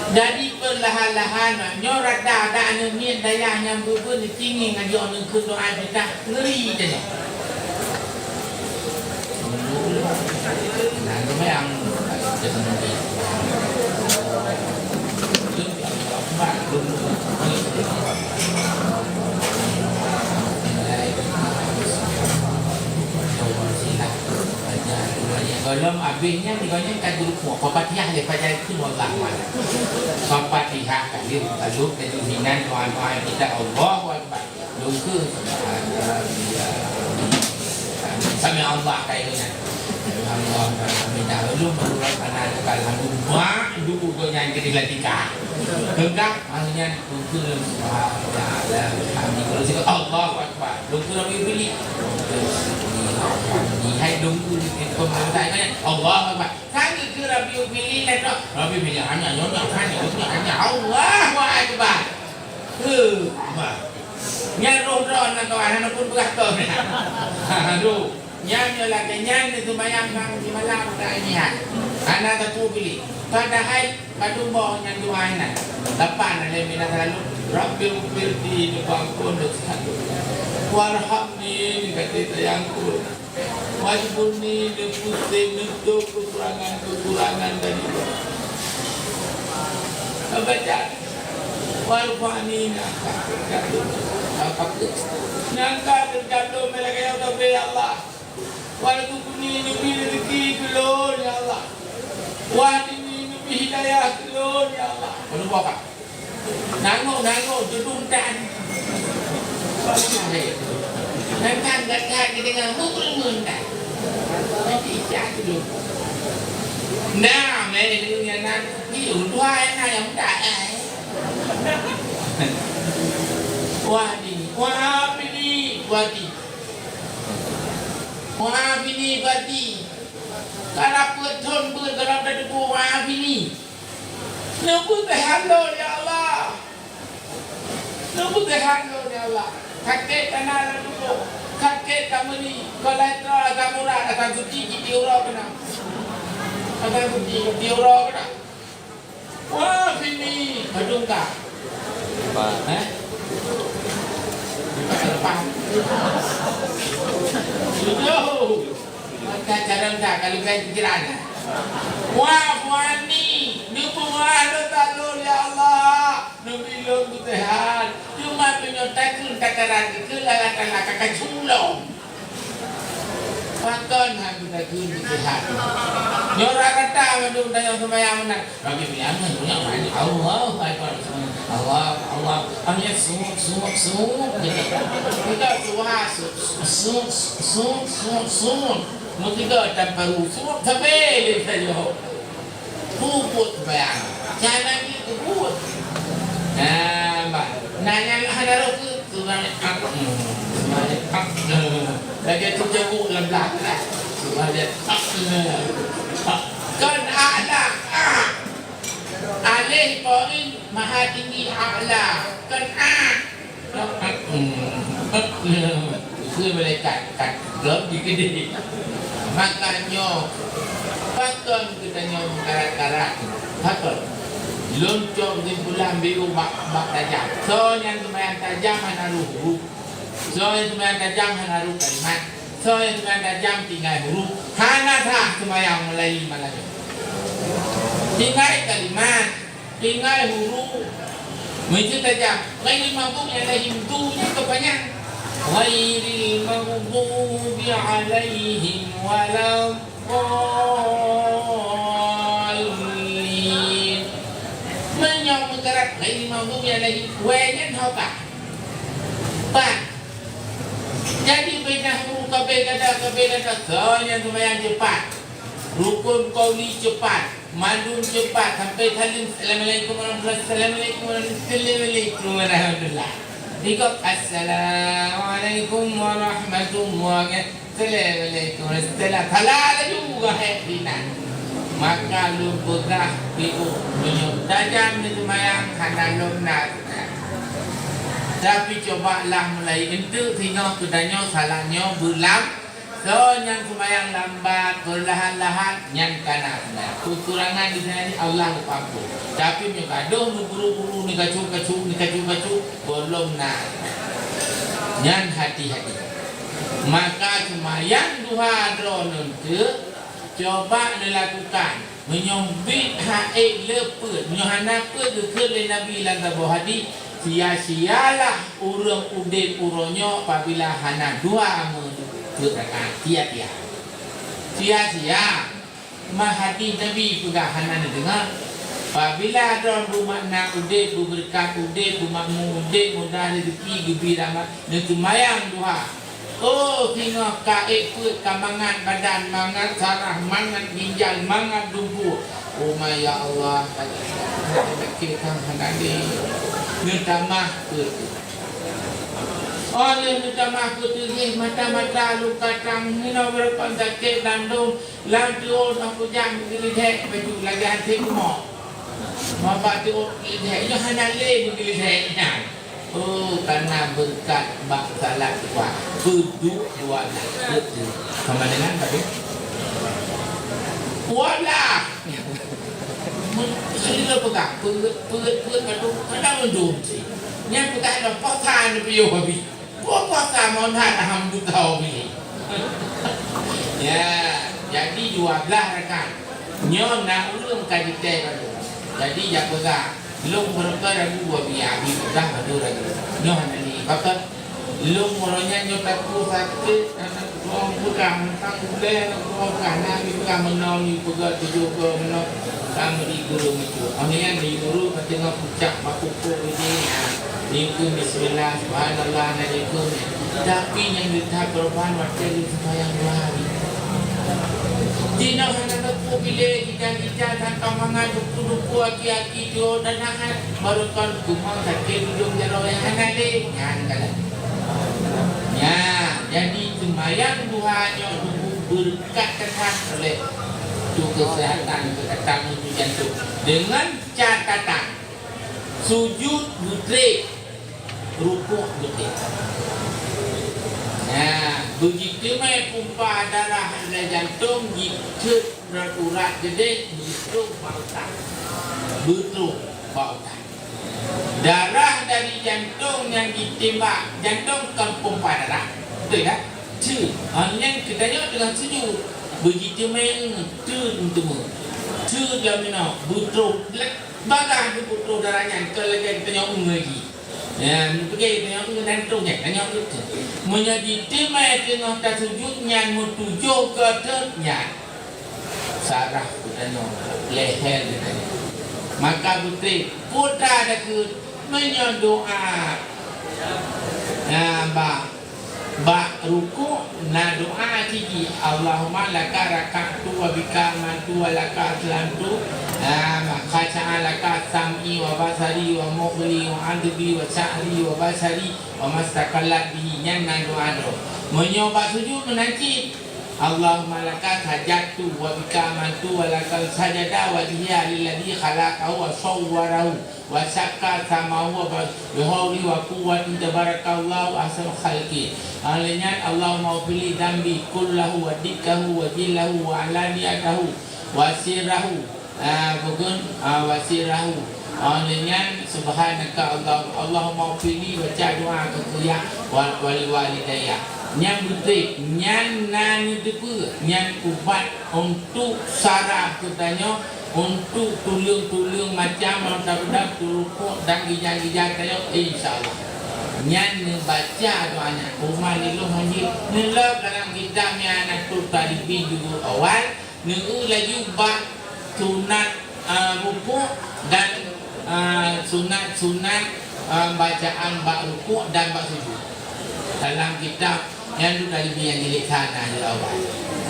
Jadi peulahan-lahan nyoe rata-rata aneuk miet dayah nyang beubeuen neutinggi ngon jih, aneuk keunoe ai peugah ngeuri teuh. Nah, seumayang. Gohlom abéh nyan, di gob nyan ka jeuet ruku'. Al-Fatihah lé, pajan keu Allah Taala. Al-Fatihah ka lheueh, ka lheueh, ka jeuet hinan, doa-doa kita, Allahu Akbar. Lungkeu. Sami Allah ka lheueh nyan. Allahu Akbar. Minta ulun, Rabbana lakal hamdu. Mak, dulu gob nyan keu dilatih ka. Peugah, maksudnya, lungkeu, Subhanallah, Alhamdulillah. Allahu Akbar. Lungkeu Rabbi Fili. Hai lungkeu di pemerintah nyan. Allahu Akbar. Kan keu Rabbi Fili lah tu. Rabbi Fili hanya nyonya, hanya nyonya, hanya Allahu Akbar. Heuh, bah. Nyan roh droe nan kawan, hana pun peugah keu. Aduh. Nyan nyoe lagèe nyan neuseumayang ngon di malam dan nyan. Hana teupeu piléh. Padahai padum boh nyan doa nyan. Lapan lé mina selalu, "Rabbighfirli," neupeuampon desya lôn. "Warhamni," neukasih sayang keu lôn. "Wajburni," neupeuseutôt keukurangan-keukurangan dari lôn. Baca, "Warfa'ni," neungkat derajat lôn. Neungkat derajat lôn, meulagèe nyoe, ya Allah. "Warzuqni," neubri rezeki keu lôn, ya Allah. "Wahdini," neubri hidayah keu lôn, ya Allah. Meunyoe ka nangok-nangok teudong tan. Nangkan gata geudeungoe meukeureumeun tan. Nanti ijak dulu. Nah, meh, nyan nan, ni dua nyang na nyang muda, eh. Wahdini, wahafidni, wahdi. Wahafidni, wahdi. Kana peuet thon beuet dalam tateupeue wahafidni. Neupeuseuhat lôn, ya Allah. Neupeuseuhat lôn, ya Allah. Sakét kana lam tuboh. Sakét ka meuli. Kolesterol asam urat, asam suci, cit uroe keunan. Asam suci, cit uroe keunan. Wahafidni, padum ka? Empat. Eh? Empat. Tujoh. Maka cara dah kalau kan pikiran. Wahafidni, neupeumeu'ah dosa lôn, ya Allah. Neubri lôn beuseuhat. Cuma meunyoe takheun takaran keu Allah Taala ka kacung lom. Pakon hana geutakheun beuseuhat? Nyoe rata-rata mandum tanyoe seumayang meunan. Bagi pian kan banyak banyak. Allahu Akbar. Allah, Allah. Hanya sungguh, sungguh, sungguh. Kita doa su-, su-, sungguh, sungguh, sungguh, sungguh. Mutiga tanpa ru, sungguh sampai dia saja. Puput bayang. Jangan gitu puput. Nah, bah. Nanya lah ada roh tu. Tuhan, ah, hmm, Tuhan, ah, hmm. Lagi tu jago dalam belakang. Tuhan, ah, hmm. Ah, kan ada, ah. Alif poin maha tinggi a'la. Kan, ah. Keu malaikat, kat, gob di keudeh. Makajih, pakon geutanyoe meukarat-karat? Pakon? Lôn cok keusimpulan biôh bak, bak tajam. Soe nyang seumayang tajam hana rôh huruf. Soe nyang seumayang tajam hana rôh kalimat. Soe nyang seumayang tajam tinggai huruf. Hana sah seumayang mulai malam nyoe. Tinggai kalimat. Tinggai huruf. Meucit tajam. Ghairil maghdubi alaihim, tu nyan keupanyang. Ghairil maghdubi alaihim waladdallin. Meunyoe meukarat ghairil maghdubi alaihim, wee nyan ho ka? Pat. Jadi, beda huruf ka beda, ka beda, soe nyang seumayang cepat. Rukun qauli cepat. Mandum cepat sampai salim, "Assalamualaikum warahmatullahi, assalamualaikum warahmatullahi, assalamualaikum warahmatullahi." Tiga, "Assalamualaikum warahmatullahi, assalamualaikum warahmatullahi." Salah laju gahek dinan. Maka lôn peugah piôh, meunyoe tajam di seumayang hana lom na. Tapi coba lah mulai enteuk singoh keu tanyoe salah nyoe beulam Soe nyang seumayang lambat, peurlahan-lahan, nyan ka na seumayang. Keukurangan di sinan Allah geupeuampôn. Tapi meunyoe gadoh neuburu-buru, neukacu-kacu, neukacu-kacu, gohlom na. Nyan hati-hati. Maka seumayang duha droeneuh teuk, coba neulakukan. Meunyoe biet han ék le peuet, meunyoe hana peuet geukheun lé Nabi lam saboh hadih, sia-sialah ureuëng udeb uroe nyoe apabila hana dua meupeuet rakaat. Sia-sia. Sia-sia. Ma hadih Nabi peugah hana neudeungoe. Apabila droe beumakna udeb, beubeureukat udeb, beumakmu udeb, mudah rezeki, geubri rahmat, neuseumayang duha. Oh, singoh ka ék peuet, ka mangat badan, mangat saraf, mangat ginjal, mangat dumpeue. Oh my, ya Allah, sakét kang hana lé. Neutamah peuet. Oh, lheueh neutamah peuet, mata-mata luka tang, hinoe beureupan sakét dandong, lam tuon aku jam geulidek baju lagée hanté kumok. Maba tuon geulidek, nyoe hana lé geulidek nyan. Oh, karena berkat bak salat dua. Peuduek dua belas. Betul. Sama dengan tadi. Dua belas. Jadi lo peugah, peuet, peuet, peuet, aduh, kadang mendung cit. Nyan peugah lo puasa ni piôh habis. Dua puasa mon han alhamdulillah habis. Ya, jadi dua belas rakaat. Nyoe na ureueng ka jitée ka lôn. Jadi, jak peugah, lôn meureuka ragu dua biah, habéh peugah baru ragu. Nyoe hana lé. Pakon? Lôn uroe nyan nyoe takue sakét, hana lôn peugah, mantong ulée lôn peugah, na lôn peugah meunoe, lôn peugah tujoh goe meunoe, ka meuri guru meucue. Oh nyan di guru ka teungoh pucak bak pokok bidé nyan. Dikheun bismillah, subhanallah, na dikheun nyan. Tapi nyang geuteupeue ban watée lôn seumayang dua hari. Jinoe hana teupeu bilé, gija-gija, santong mangat, duku-duku, aki-aki, tuwo dan akai. Barô kon kumang sakét ujong jaroe nyang hana lé. Nyan kalon. Nyan, jadi seumayang duha nyoe teungku beureukat that oleh tu keuseuhatan keu tamu tu jantung. Dengan catatan, sujud beutrép, rukuk beutrép. Nah, beujiteumé pumpa darah lam jantong jikheun urat-urat geudeh beutrôh bak utak. Beutrôh bak utak. Darah dari jantong nyang jitimbak, jantong kon pumpa darah. Beutôi dak? Cue. Ha, nyan geutanyoe teungoh sujud. Beujiteumé teun teumé. Cue lam inoe, beutrôh. Bagaih beutrôh darah nyan, kon lagée geutanyoe ngieng lagi. Ya, meupeugah tanyoe ngieng dan troh nyan, tanyoe ngieng. Meunyoe jiteumé teungoh tasujud nyan meutujoh keu ateueh nyan. Sarah geutanyoe, leher geutanyoe. Maka beutôi, peue ta takheun, meunyoe doa, na bak, bak rukuk na doa cit jih, "Allahumma laka raka'tu wa bika amantu wa laka aslamtu." Na, "Khasya'a laka sam'i wa basari wa mukhli wa adbi wa sya'ri wa basyari wa mastaqallat bihi." Nyan na doa droe. Meunyoe bak sujud meunan cit, "Allahumma laka sajadtu wa bika amantu wa laka sajada wajhiya lilladzi khalaqahu wa sawwarahu wa syaqqa sam'ahu wa basarahu wa quwwati tabarakallahu ahsanul khaliqin." Lheueh nyan, "Allahumma ghfirli dzambi kullahu wa dikkahu wa jillahu wa alaniyatahu wa sirrahu." Ah, bukan, ah, "Wa sirrahu." Ah, lheueh nyan, "Subhanaka Allah, Allahumma ghfirli," baca doa keu kuyak wa, wa liwalidayya. Nyan beutôi, nyan na neuteupeue, nyan ubat untuk saraf geutanyoe, untuk tuleueng-tuleueng macam lam tabeudak, turukok dan gija-gija tanyoe, insya Allah. Nyan neubaca doa nyan, umat lilong hanjeuet, neuleueb dalam kitab nyan na tutoe talibi juzuk awal, Neueu laju bak sunat, a, rukuk dan, a, sunat-sunat, a, bacaan bak rukuk dan bak sujud. Dalam kitab nyan tu tadi nyang jilid sana di awai.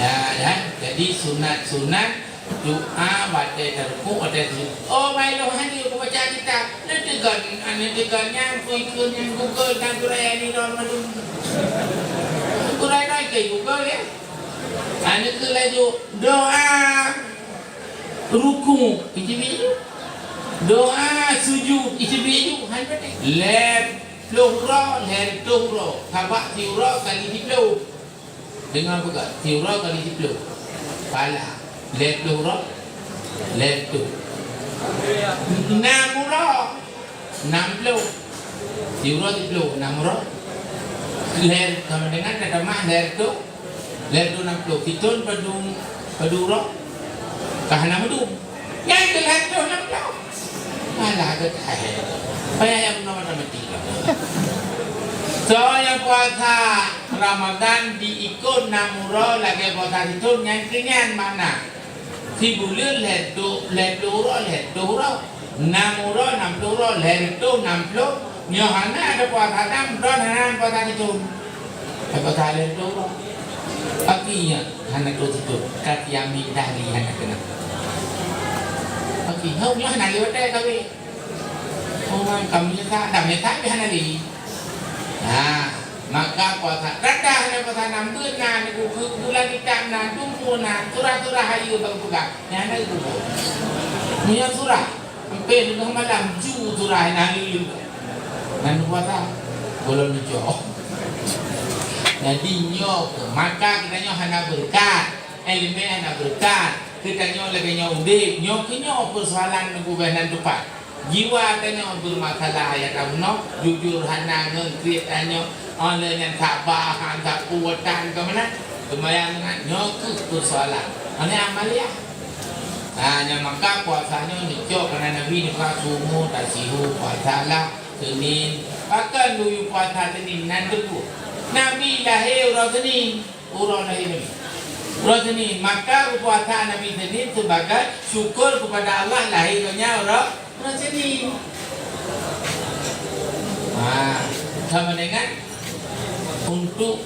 Ya, ya. Jadi sunat-sunat doa watèe tarukuk, watèe sujud. Oh, bailong hana kubaca kitab. Neuteugon, neuteugon nyan kui keu nyan Google dan Google ya. Aneuk keu laju doa rukuk, ijibiju. Doa sujud, ijibiju. Hai beutôi. Lhèe ploh uroe, lhèe reutôh uroe. Sabab siuroe kali siploh. Deungoe peugah, siuroe kali siploh. Pala. Lhèe ploh uroe, lhèe reutôh. Nam uroe. Nam ploh. Siuroe siploh, nam uroe. Lhèe, sama dengan tatamah lhèe reutôh, lhèe reutôh nam ploh. Sithôn padum, padum uroe? Ka hana meudum. Nyan keuh lhèe reutôh nam ploh. Alah, geuthèe. Payah nyang bunoe matematika. Soe nyang puasa Ramadan diikôt nam uroe lagèe puasa sithôn, nyan keuh nyan makna. Sibuleuen lhèe reutôh, lhèe ploh uroe, lhèe reutôh uroe. Nam uroe, nam ploh uroe, lhèe reutôh nam ploh. Nyoe hana tapuasa nam, droen hana tapuasa sithôn. Tapuasa lhèe reutôh uroe. Pakri nyan hana troh sithôn, ka siambiek dahri hana keunong. Pakri, hông nyoe hana lé watèe kawé. Oh, ka meunyeusai, dah meunyeusai pih hana lé. Nah, maka puasa, dah hana puasa nam beuna, bu-, bu-, bulan kitab na, dumpeue na, surah-surah hayeue bak geupeugah. Nyan hana geupeugah. Meunyoe surah, ampé leubeh malam, ju surah na lé. Nan puasa, golom neucok. Jadi nyoe, maka geutanyoe hana beureukat, ileumèe hana beureukat. Geutanyoe lagèe nyoe udép, nyoe keuh nyoe peusoalan neugubah nan teupat. Jiwa tanyoe beureumasalah, ya tahu nyoe, jujur hana ngon kriet tanyoe, oh lheueh nyan saba, han sapeue tan keumanö, seumayang nyan, nyoe keuh peusoalan. Hana amaliah. Ha, nyang maka puasa nyoe neucok keunan Nabi neuka sumu tasihu, puasalah Senin. Pakon geuyue puasa Senin nan teupeu? Nabi lahé uroe Senin, uroe lahé Nabi. Uroe Senin, maka geupuasa Nabi Senin sebagai syukur kepada Allah lahé gobnyan uroe, uroe Senin. Ha, sama dengan untuk,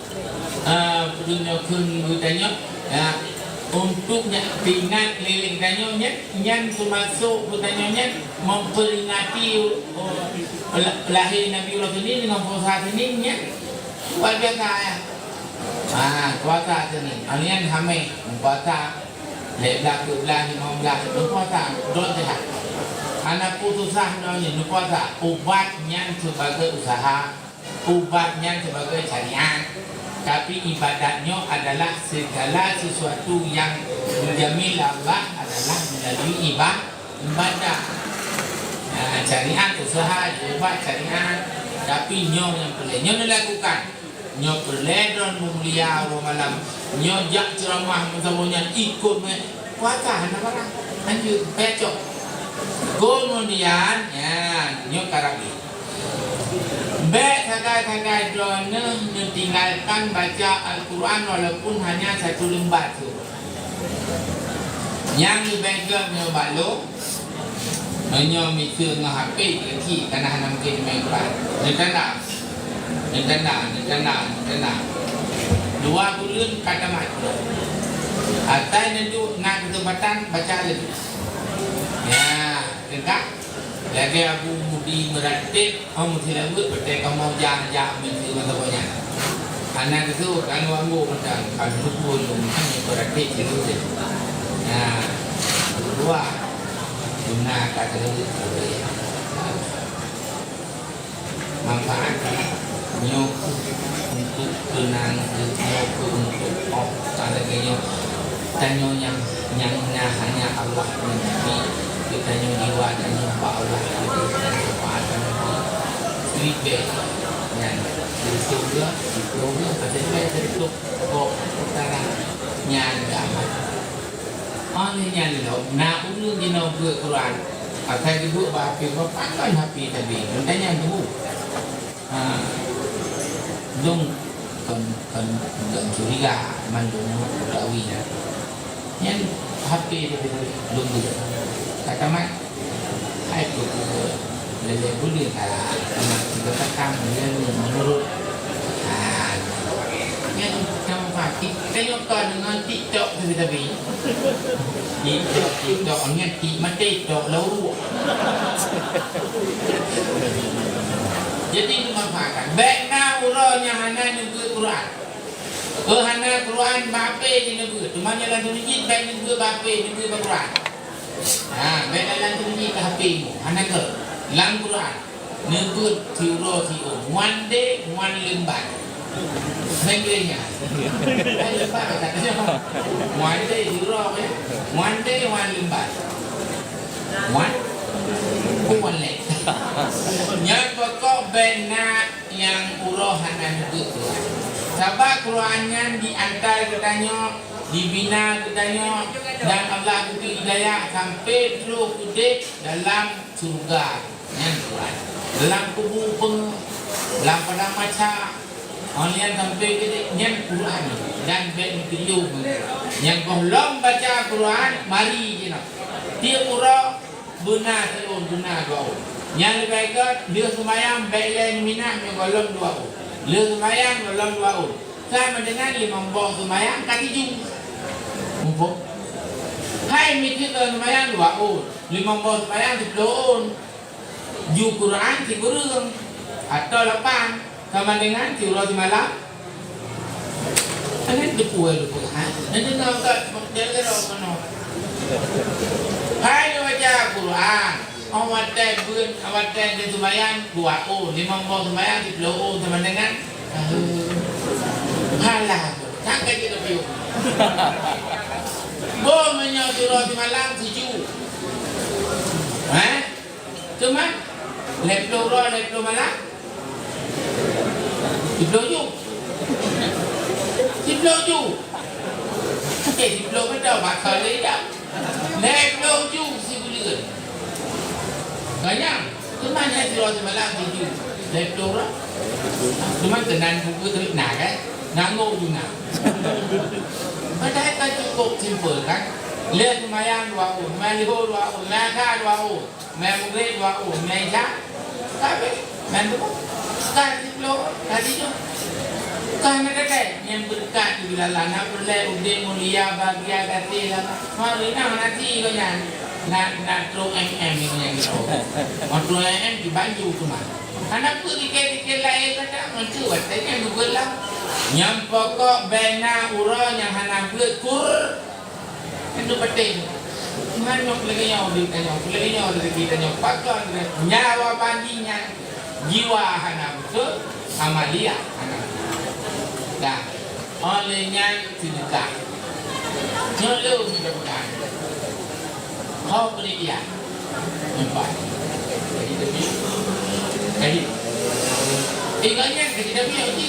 ah, peue nyoe kheun geutanyoe, ya, untuk nyan peuingat lé geutanyoe nyan, nyan teumasok geutanyoe nyan memperingati, oh, pela-, lahé Nabi uroe Senin dengan puasa Senin nyan luar biasa, ya. Ah, puasa Senin, ah, nyan hamé, puasa lhèe blah, dua blah, lima blah, puasa, droe sehat. Hana peue susah nyoe nyan, puasa. Ubat nyan sebagai usaha. Ubat nyan sebagai syariat, tapi ibadat nyoe adalah segala sesuatu yang dijamin Allah adalah melalui iba-, ibadat. Nah, syariat usaha, ubat syariat, tapi nyoe nyang peureulèe nyoe dilakukan. Nyoe peureulèe droen meumulia uroe malam. Nyoe jak ceuramah meusaboh nyan ikot mé. Puasa hana barang. Lanjut, pecok. Kemudian, ya, nyoe ka rabi. Bèk sagai-sagai droeneuh neutinggalkan baca Al-Quran walaupun hanya satu lembar saja. Nyang leubeh gèt nyoe bak lôn, meunyoe miseue ngon H P keuchik, kana hana mungken meu'en Quran. Neutanda, neutanda, neutanda, neutanda. Dua buleuen ka tamat. Asai neuduek na keuseumpatan baca laju. Ya, teuka. Lagèe Abu Mudi meuratéb, oh, meusilaweuet, watèe kamoe jak-jak meuntri masa nyan. Hana geuseuôt, anggô-anggô mantong, ka geuseuôt lom, hana meuratéb silaweuet. Nah, keudua, guna ka silaweuet. Manfaat nyoe untuk keunang, nyoe untuk, oh, ka lagèe nyoe. Tanyoe nyang, nyang na hanya Allah ngon Nabi, geutanyoe jiwa tanyoe bak Allah, geutanyoe syafaat ngon Nabi. Ribèe nyan, untuk geuh, untuk geuh, pasal ribèe untuk kok utara nyan gamat. Oh, lheueh nyan lom, na ureueng jinoe beuet Quran, asai geuduek bak H P, pakon H P teubiet, geutanyoe teuh. Ha, lôn kon, kon, kon curiga, mandum utawi nyan. Nyan H P teuh lôn beuet. Ka tamat, hai peuet lélé buleuen ka tamat, ka tamat lélé menurut. Ha, nyan kamoe pakai. Ka nyoe ka deungon TikTok teuh, tapi. TikTok, TikTok, nyan tik maté, tok lau ruek. Jadi, neumanfaatkan. Bèk na uroe nyang hana neubeuet Quran. Oh, hana Quran, bak H P jih neubeuet. Teuma nyang lam teumpat jih, bèk neubeuet bak H P, neubeuet bak Quran. Ha, bèk lam teumpat jih, bak H P mu. Hana keu. Lam Quran. Neubeuet siuroe siôn. One day, one lembar. Bèk keu nyan. One lembar, kata dia. One day, siuroe, eh. One day, one lembar. Wan? Bukan lé. Nyang pokok bèk na nyang uroe hana neubeuet Quran. Sabab Quran nyan jiantar geutanyoe, jibina geutanyoe, dan Allah geubri hidayah sampai trôh udép dalam syeuruga. Nyan Quran. Lam kubu peungeuh, lam padang mahsyar, oh, nyan sampai keudéh, nyan Quran. Dan bèk neuteuliu. Nyang gohlom baca Quran, mari jinoe. Tiep uroe, beuna siôn, beuna dua ôn. Nyang leubeh gèt, lheueh seumayang, bèk lé neuminah, nyoe gohlom dua ôn. Lheueh seumayang, gohlom dua ôn. Sama dengan limong boh seumayang ka tujoh. Muphom? Hai miseue seumayang dua ôn, limong boh seumayang siploh ôn. Ju Quran sikureueng atau lapan sama dengan siuroe simalam. Hana teupeu lupa. Ha? Nanti nak kat model ke dah mana? Hai baca Quran. Oh, watèe beuet, watèe geuseumayang dua ôn, limong boh seumayang siplôh ôn sama dengan, eh, halah. Sangka jeuet tapiôh. Boh meunyoe sidroe simalam tujoh. Eh? Teuma, lhèe plôh uroe, lhèe plôh malam? Siplôh ju. Siplôh ju. Eh, siplôh beutôi, bak kali dah. Lhèe plôh ju sibuleuen. Banyak. Teuma nyan sidroe simalam tujoh. Lhèe plôh uroe. Teuma keunan buku tu na kan? Nganggo ju na. Padahai ka cukup simpel kan? Lheuh seumayang dua ôn, meuliho dua ôn, meuasa dua ôn. Meugreb dua ôn, meuisya, tapi, meuduek, ka siplôh, ka sijuh. Ka na teukai, nyang beureukat di lala, na peureulèe udép mulia, bahagia, gaséh lala. Mari na, na si gobnyan. Na, na trôk M M gobnyan gitu. Meutrôk M M di Banjul teuma. Hana peue tiket-tiket laén kata, meuntui watèe nyan geubeuet lah. Nyang pokok bèk na uroe nyang hana beuet kur. Itu penting. Manyok lagèe nyoe duit tanyoe, lagèe nyoe rezeki tanyoe, pakon nyawa bandi nyan jiwa hana beutôi, amalia hana beutôi. Dah, oleh nyan seudeukah. Nyoe lôn mudah-mudahan. Ho peulikia. Nampak? Jadi, jadi. Jadi. Ingat nyan, jadi, jadi, jadi.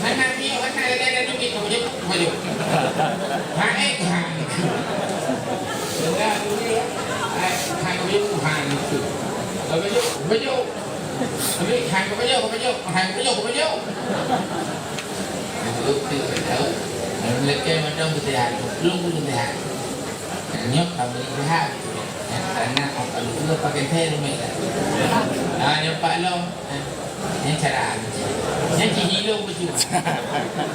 Hana piôh, hana lagèe ada duit, kau jawab, kau jawab. Ha, eh, ha. Sudah, duit, eh, ha, kau jawab, ha, itu. Kau jawab, kau jawab. Tapi, ha, kau jawab, kau jawab. Ha, kau jawab, kau jawab. Betul, betul, betul. Kalau lelaki macam betul, belum, belum sehat. Nyoe ka bri lihat. Karena apa lu pakai saya rumah. Nah, nyoe pak long. Ini cara. Ini cihilong betul.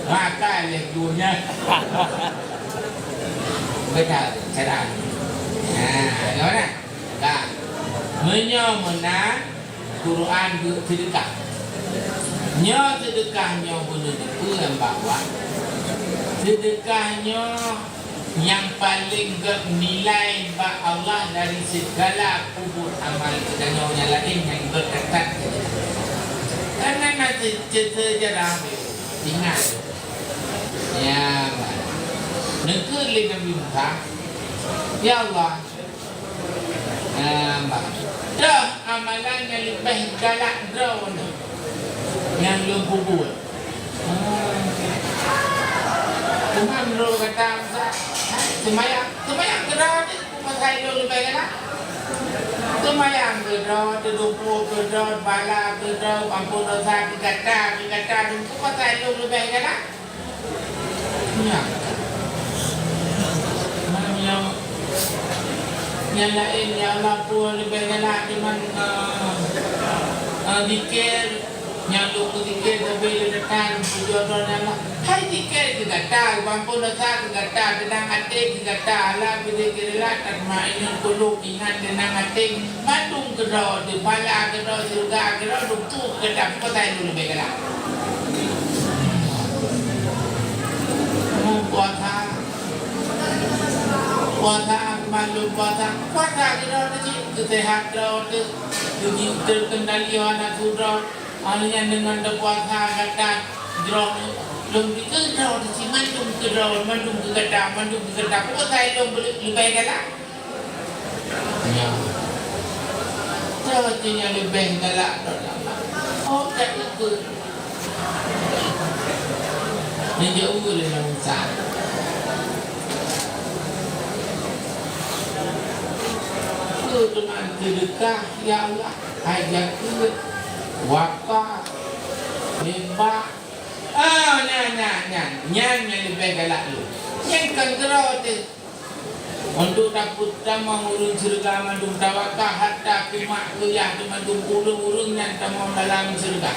Maka leh dunia. Betul, cara. Nah, nyoe nah. Nah, meunyoe meunan Quran beuet seudeukah. Nyoe seudeukah nyoe beuneuteupeu nyang bahwa seudeukah nyoe nyang paleng gét nilai bak Allah dari segala peubuet amal geutanyoe nyang laén nyang gét that-that. Karena na se-, se-, sejarah ingat. Ya, neukheun lé Nabi Musa, "Ya Allah, Nah, bah. Toh amalan nyang leubeh galak droeneuh nyang lôn peubuet." Teuma meunurot gata, Musa, hai, seumayang, seumayang keudroe teuh, peue pasai lôn leubeh galak? Seumayang keudroe teuh, dumpue keudroe, bala keudroe, ampôn desya keu gata, keu gata, peue pasai lôn leubeh galak? Nyan. Nah, nyang, nyang laén, ya Allah, peue leubeh galak, cuman, eh, eh, zikir, nyang lôn zikir sabe lôn datang, pujoe droe, ya Allah. Hai zikir keu gata, ampôn desya keu gata, teunang até keu gata, ala bidzikrillah tatmainnul qulub, ingat teunang até. Mandum keudroe teuh, bala keudroe, syeuruga keudroe, dumpue keudroe, peue pasai lôn leubeh galak? Puasa. Puasa, mandum puasa. Puasa keudroe teuh cit, keu seuhat droe teuh, keu ji-, terkendali hawa nafsu droe. Hana nyan deungon teupuasa gata droe, lôn bri keudroe teuh cit, mandum keudroe, mandum keu gata, mandum keu gata. Peue pasai lôn leubeh galak? Nyan. Toh cit nyang leubeh galak droe. Oh, ka ikôt. Nyang jeuet lé Nabi Musa. Peue teuma seudeukah, ya Allah? Hai zakeuet, wakaf, infak. Ah, nyan, nyan, nyan. Nyan nyang leubeh galak lôn. Nyan kon keudroe teuh. Untuk tapeutamong ureueng syeuruga mandum tawakaf, hatta keu mak keu yah teuh mandum ureueng-ureueng nyan tamong dalam syeuruga.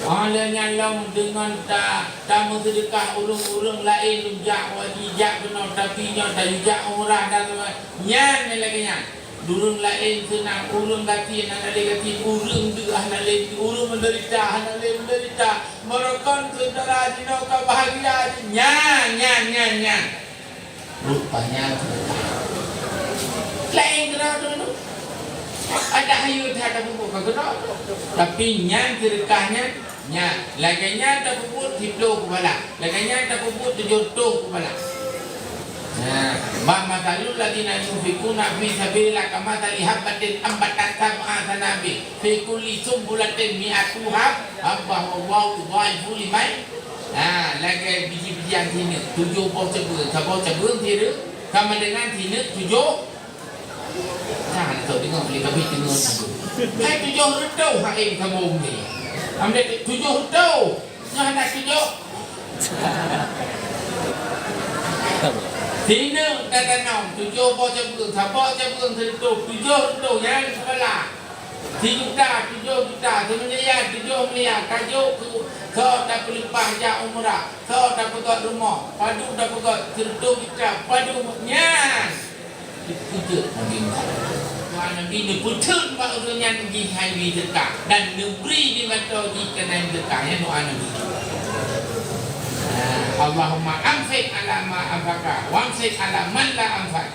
Óh lheueh nyan lom deungon ta-, tameuseudeukah ureueng-ureueng laén, jak wajib, jak keunoe, tapi nyoe tajak umrah dan nyan lagèe nyan. Ureueng laén seunang, ureueng gasien hana lé gasien, ureueng deuh hana lé deuh, ureueng meudeurita hana lé meudeurita. Meurokon syedara jinoe ka bahagia, nyan, nyan, nyan, nyan. Rupanya laén keudroe teuh. That tapeubuet ka keudroe. Tapi nyan seudeukah nyan, nyan. Lagèe nyan tapeubuet siplôh kupala. Lagèe nyan tapeubuet tujoh reutôh kupala. Nah, ma-, matsalul ladzina yunfiquna fi sabilillah kamatsali habbatin ambatat sab'a sanabila fi kulli sunbulatin mi'atu hab-, habbah wallahu yudha'ifu liman. Nah, lagèe biji-bijian sineuk, tujoh boh cabeueng, saboh cabeueng sireuk sama dengan sineuk tujoh. Nah, hana tau deungö, boleh kami deungö. Hai tujoh reutôh hai kamoe ni. Amdeh tujoh reutôh. Nyoe hana tujoh. Sineuk tatanom tujoh boh cabeueng, saboh cabeueng sireutôh, tujoh reutôh nyan kepala. Sijuta, tujoh juta, similyar, tujoh milyar, tajok keu soe tapeuleupah jak umrah, soe tapeugöt rumoh, padum tapeugöt sireutôh juta, padum nyan. Dipeujeuet Nabi Muhammad. Doa Nabi neupeutheun bak ureueng nyan jih hai seudeukah dan neubri di mantong jih keunan seudeukah, nyan doa Nabi. Nah, Allahumma anfiq ala ma anfaqa, wa anfiq ala man la anfaq.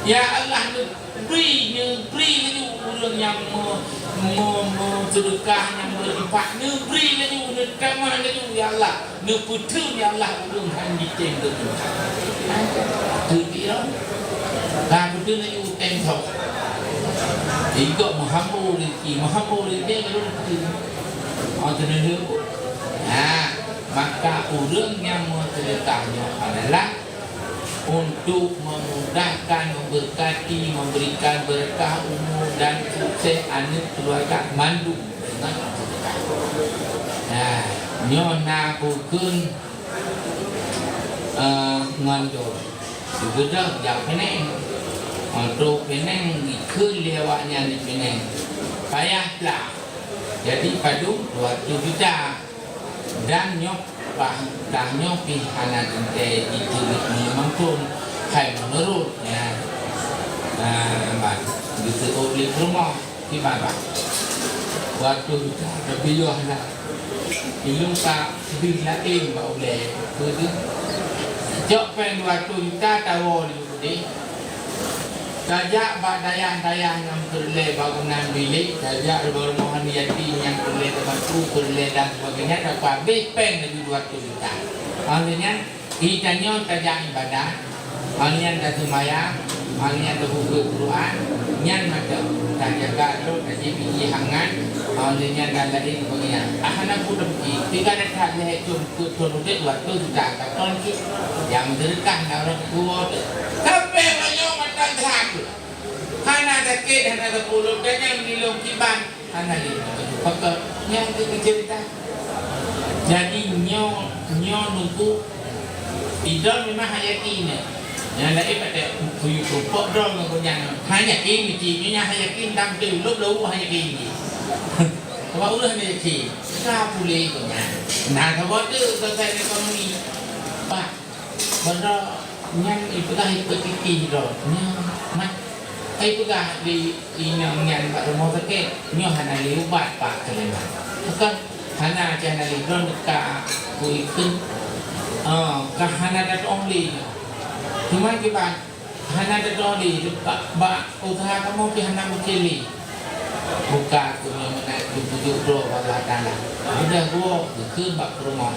Ya Allah, neubri, neubri laju ureueng nyang me-, me-, meuseudeukah, nyang beuinfak, neubri laju, neutamah laju, ya Allah. Neupeutheun, ya Allah, ulôn han jitem teuh. Teupeu, ka peutheun laju tem thok. Ikok meuhambo rezeki, meuhambo rezeki, lalu peutheun. Oh, teuneuh. Nah, maka ureueng nyang meuseudeukah nyoe adalah untuk memudahkan, memberkati, memberikan berkah umur dan sukses aneuk keluarga mandum. Nah, nyoe na bukon, eh, ngon do. Dibeudôh jak Penang. Untuk Penang dikheun lé awaknyan di Penang. Payah plah. Jadi padum dua ratus juta. Dan nyoe pah, dah nyoe pih hana teuntèe jiteubiet meunyoe mantong hai meunurot, ya. Nah, ban geuseuôt lé peurumoh, kiban bah. Dua ratus juta, tapi yoh hana. Ilôn ka bri laén bak ulèe, peue tu? Cok péng dua ratus juta tawoe di Bukit Deh. Tajak bak dayah-dayah nyang peureulèe bangunan bilék, tajak bak rumoh aneuk yatim nyang peureulèe teumatu, peureulèe dan sebagainya, tapeuabéh péng laju dua ratus juta. Óh lheueh nyan, geutanyoe tajak ibadat, óh lheueh nyan taseumayang, óh lheueh nyan tabuka Quran, nyan mantong tajaga droe, tajieb ié hangat, óh lheueh nyan dan laén sebagainya. Ah, hana peue tapiké, tinggai that lhèe thôn, peuet thôn udép, dua ratus juta ka kon cit. Nyang meuseudeukah na ureueng tuwoe teuh. Sampai meunyoe mantong that. Hana sakét, hana teupulot, dan nyang di lôn kiban, hana lé. Pakon nyang keu cerita. Jadi, nyoe, nyoe nungku, idong memang hana yakin, eh. Nyang laén patéh kuyue keurupok droe ngon gobnyan. Hana yakin, meuci, nyoe nyang hana yakin, dam teuh, lôn lôn hana yakin. Sabab ulôn hana yakin. Ka puléh gobnyan. Nah, saboh teuh selesai ekonomi. Bah. Padahai nyan ipeugah ipeutitih droe, nyan mat. Ipeugah di inong nyan bak rumoh sakét, nyoe hana lé ubat, Pak Sulaiman. Bukan hana, hana lé droe ka kuikheun, ah, ka hana tatong lé nyoe. Cuma kiban hana tatong lé, bak, bak usaha kamoe pih hana meucéli. Buka keu nyoe meunan geupeujok droe bak Allah Taala. Udah geuwoe geukheun bak peurumoh.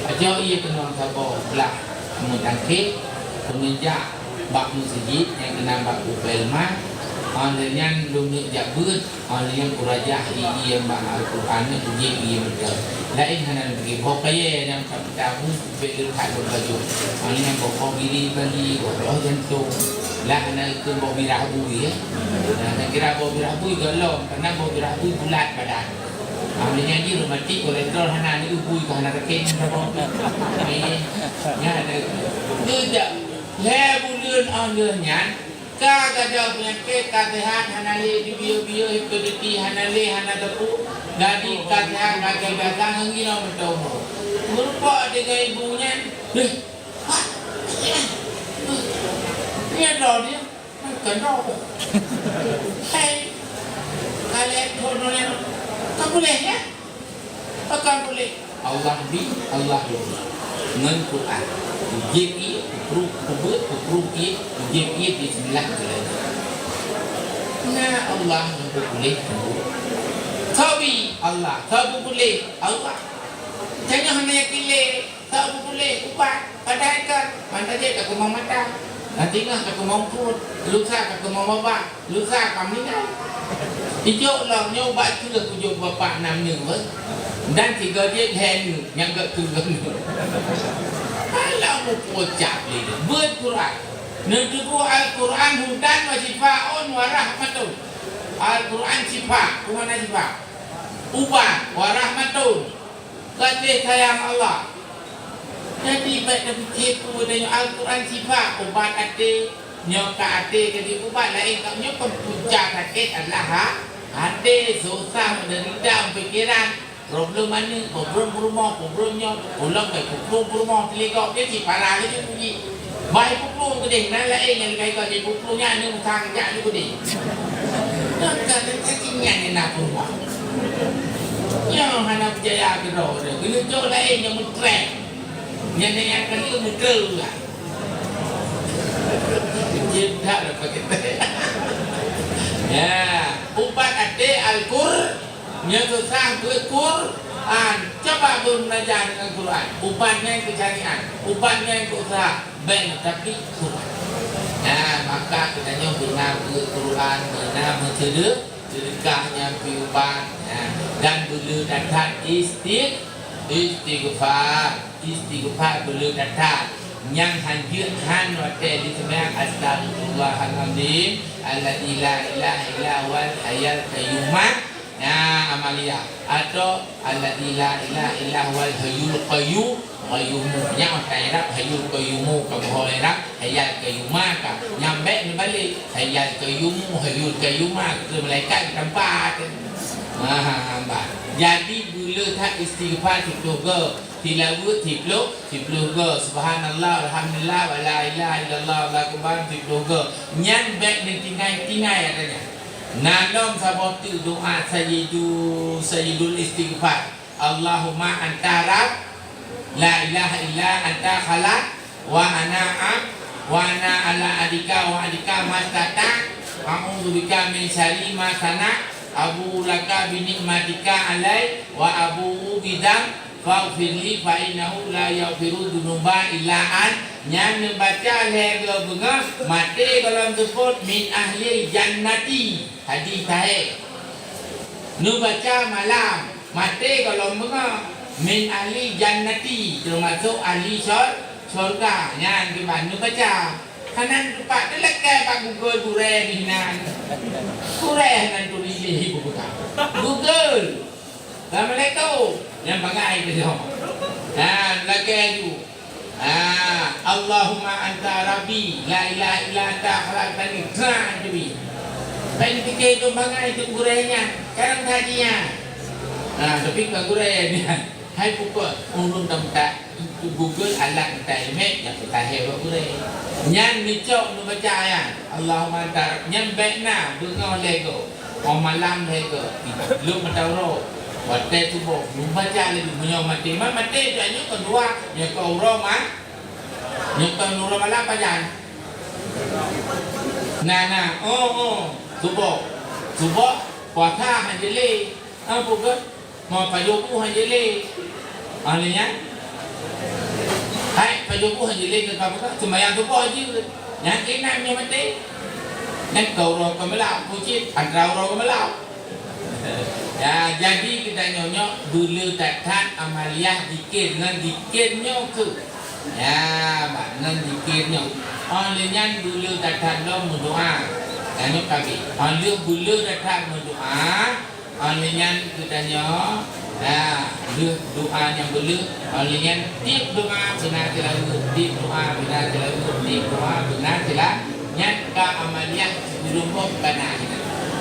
Ajoh ié keunong saboh blah meutangkét, keuneuk jak bak meuseujid nyang keunan bak kupée leumah. Óh lheueh nyan lôn neuk jak beuet, óh lheueh nyan kurajah ié bak Al-Qur'an nyan kujieb ié meuteun. Laén hana lôn pike boh kayée nyang ka meutabui. Bèk lôn that lôn bacut. Awaknyan boh-boh biri bali, boh roh jantông. Lah na keu boh mirah bui, ya. Nah, kira boh mirah bui gohlom, karena boh mirah bui bulat badan. Awaknyan jih rematik, kolesterol hana, ni ubui ka hana sakét. Eh, nya ada. Tidak. Lhèe buleuen awaknyan, Ka gadôh peunyakét, ka seuhat, hana lé jibiyeu-biyeu, hipotiti hana lé, hana teupeu. Jadi ka seuhat, ka gadôh biasa ngon inoe meuteumé. Meurumpok tinggai ibu nyan, "Beuh, wah, nyan droe nyan, kon droe." Hai, ka lheueh thôn nyan, ka puléh nyan. Pakon puléh? Allah bi, Allah bi. Ngon Quran. Ujieb ié, kupruh, kubeuet, kupruh ié, ujieb ié, bismillah, jalan. Na Allah nyang peupuléh, sabe Allah, sabe peupuléh, Allah. Tanyoe hana yakin lé, sabe peupuléh, ubat, padahai kan mata jih ka keumong mata, na teungoh ka keumong pruet, lusa ka keumong babah, lusa ka meuninggai. Ijok lom nyoe ubat keu kujok bapak nam nyoe, dan tiga jih lhèe nyoe nyang gèt keu geuh nyoe. Alah mupucak lé beuet Quran. Neuteupeue Al-Quran hudan wa syifaun wa rahmatun. Al-Quran syifa, peue makna syifa? Ubat, wa rahmatun, kasih sayang Allah. Jadi bèk tapike peue tanyoe Al-Quran syifa, ubat até, nyoe ka até jadi ubat laén, nyoe kan punca sakét adalah ha-, até, susah, menderita, pikiran. Problem aneuk, problem peurumoh, problem nyoe, ulang kai puklueng peurumoh, teuligok dia cit para laju bunyi. Bai puklueng keudeh, nan laén nyang kai ka jipuklueng nyan, aneuk sang jak laju keudeh. Nyan ka, nyan ka cit nyan nyang na peurumoh. Nyoe hana beujaya keudroe dia, keuneuk cok laén nyang meutrek. Nyan nyang ka lheueh meutrek lah. Jeuet that dapat kita. Ya, ubat até Al-Qur- Nyang susah beuet Quran. Cuba beumunajah deungon Quran. Ubat nyan keu syariat, ubat nyan keu useuha, bèk tapi Quran. Nah, maka geutanyoe beuna beuet Quran, beuna meuseude-, seudeukah nyang pi ubat, nah, dan beuleueh that-that isti-, istighfar. Istighfar beuleueh that-that. Nyang hanjeuet han watèe jiseumayang, "Astaghfirullahalazim, alladzi la ilaha illa huwal hayyul qayyum." Nyan Amalia. Atau, "Alladzi la ilaha illa huwal hayyul qayyum." Qayyum. Nyan ka i'rab hayyul qayyum, ka boh i'rab hayyul qayyum ka. Nyan bèk neubalek. Hayyul qayyum, hayyul qayyum, keu malaikat geutampa. Ha, ha, ha, bah. Jadi, beuleueh that istighfar siplôh goe. Tilaweuet siplôh, siplôh goe, subhanallah, alhamdulillah, wa la ilaha illallah, Allahu akbar, siplôh goe. Nyan bèk neutinggai-tinggai ata nyan. Na lom saboh teuk doa sayyidu-, sayyidul istighfar. Allahumma anta rabb, la ilaha illa anta khalaq, wa ana ab-, wa ana ala ahdika wa wa'dika mastata'tu, a'udzubika min syarri ma sana'tu, abu'u laka bi ni'matika alayya wa abu'u bi dzambi, faghfirli fa innahu la yaghfiru dzunuba illa ant. Nyan neubaca lhèe goe beungoh, maté gohlom seupôt, min ahli jannati. Hadis sahih. Neubaca malam, maté gohlom beungoh, min ahli jannati, teumasok ahli syur-, syurga. Nyan kiban neubaca. Hana teumpat, teulakèe bak Google gurèe di nan. Gurèe hana turi lé buka. Google. Assalamualaikum. Nyang bangai keudroe. Ha, lakèe aju. Ha, Allahumma anta rabbi, la ilaha illa anta khalaqtani. Trang aju. Pen pikir tu bangai tu gurèe nyan. Sekarang haji nyan. Ha, tapi bukan gurèe nyan. Hai pukon, ureueng tameutak Google alat meutai mèk nyang peutahé bak gurèe. Nyan neucok neubaca nyan, Allahumma anta rabb-, nyan bèk na beungoh lhèe goe, 'oh malam lhèe goe, lheueh mata uroe, watèe suboh, neubaca laju, meunyoe maté, ma maté tanyoe kon dua, nyoe kon uroe ma-, nyoe kon uroe malam pajan. Na, na, oh, oh, suboh, suboh, puasa han jeuet lé, ah, peue keuh? Mo pajoh buh han jeuet lé. Ah, lé nyan. Hai, pajoh buh han jeuet lé keu kamoe ka seumayang suboh jeuet. Nyan keunan nyoe maté. Nyan ka uroe keumeulak, pucit, antara uroe keumeulak. Ya, jadi geutanyoe nyoe beuleueh that-that amaliah zikir ngon zikir nyoe keuh. Ya, bak ngon zikir nyoe. Oh, lé nyan beuleueh that-that lom meudoa. Tanyoe kabi. Oh, lheueh beuleueh that-that meudoa. Oh, lheueh nyan geutanyoe, ha, lheueh doa nyang beuleueh, oh, lheueh nyan tiep doa beuna tilaweuet, tiep doa beuna tilaweuet, tiep doa beuna tila-, nyan ka amaliah sikureueng boh ka na.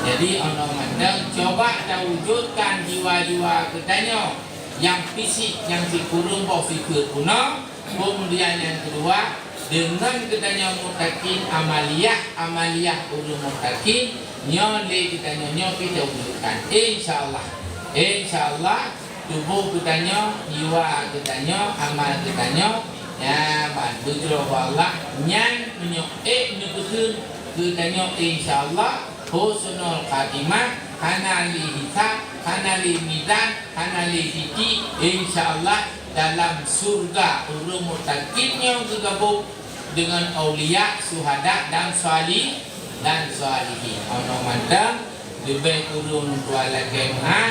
Jadi, oh, nyoe mantong, cuba tawujudkan jiwa-jiwa geutanyoe nyang fisik nyang sikureueng boh sifeuet bunoe. Keumudian nyang keudua, deungon geutanyoe mutakin amaliah-amaliah ureueng mutakin, nyoe lé geutanyoe nyoe pih tawujudkan. Insya Allah. Insya Allah, tuboh geutanyoe, jiwa geutanyoe, amal geutanyoe, nyan ban beujroh bak Allah, nyan meunyoe ék neupeutheun geutanyoe, insya Allah, Husnul khatimah, hana lé hisab, hana lé mizan, hana lé siti, insya Allah dalam syurga ureuëng muttaqin nyoe geugabong deungon aulia, syuhada dan shalih, dan shalihin. Ono mantong leubeh kureueng dua lagée meuah,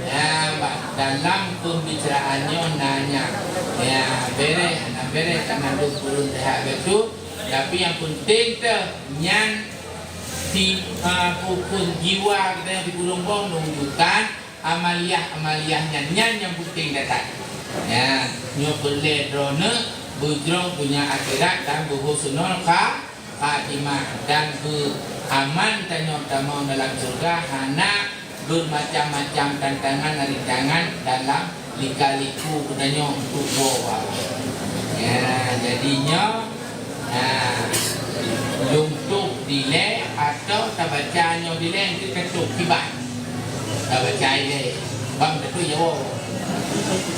ya, dalam pembicaraan nyoe na nyan. Ya, bereh, na bereh kana lôn kureueng teuhah beutôi, tapi nyang penting teuh nyan si, ah, pukon jiwa kita nyang sikureueng boh menunjukkan amaliah-amaliah nyan, nyan nyang penting datai. Ya, nyoe peureulée droeneuh beujroh donya akhirat dan beuhusnul kha-, khatimah dan beuaman tanyoe tamong dalam syurga hana bermacam-macam tantangan rintangan dalam lika-liku geutanyoe untuk woe. Ya, jadi nyoe, ha, lôn tôb dilée atau tabaca nyoe dilée, eunteuk tatôb kiban. Tabaca ilée, bang tatôb ya woe.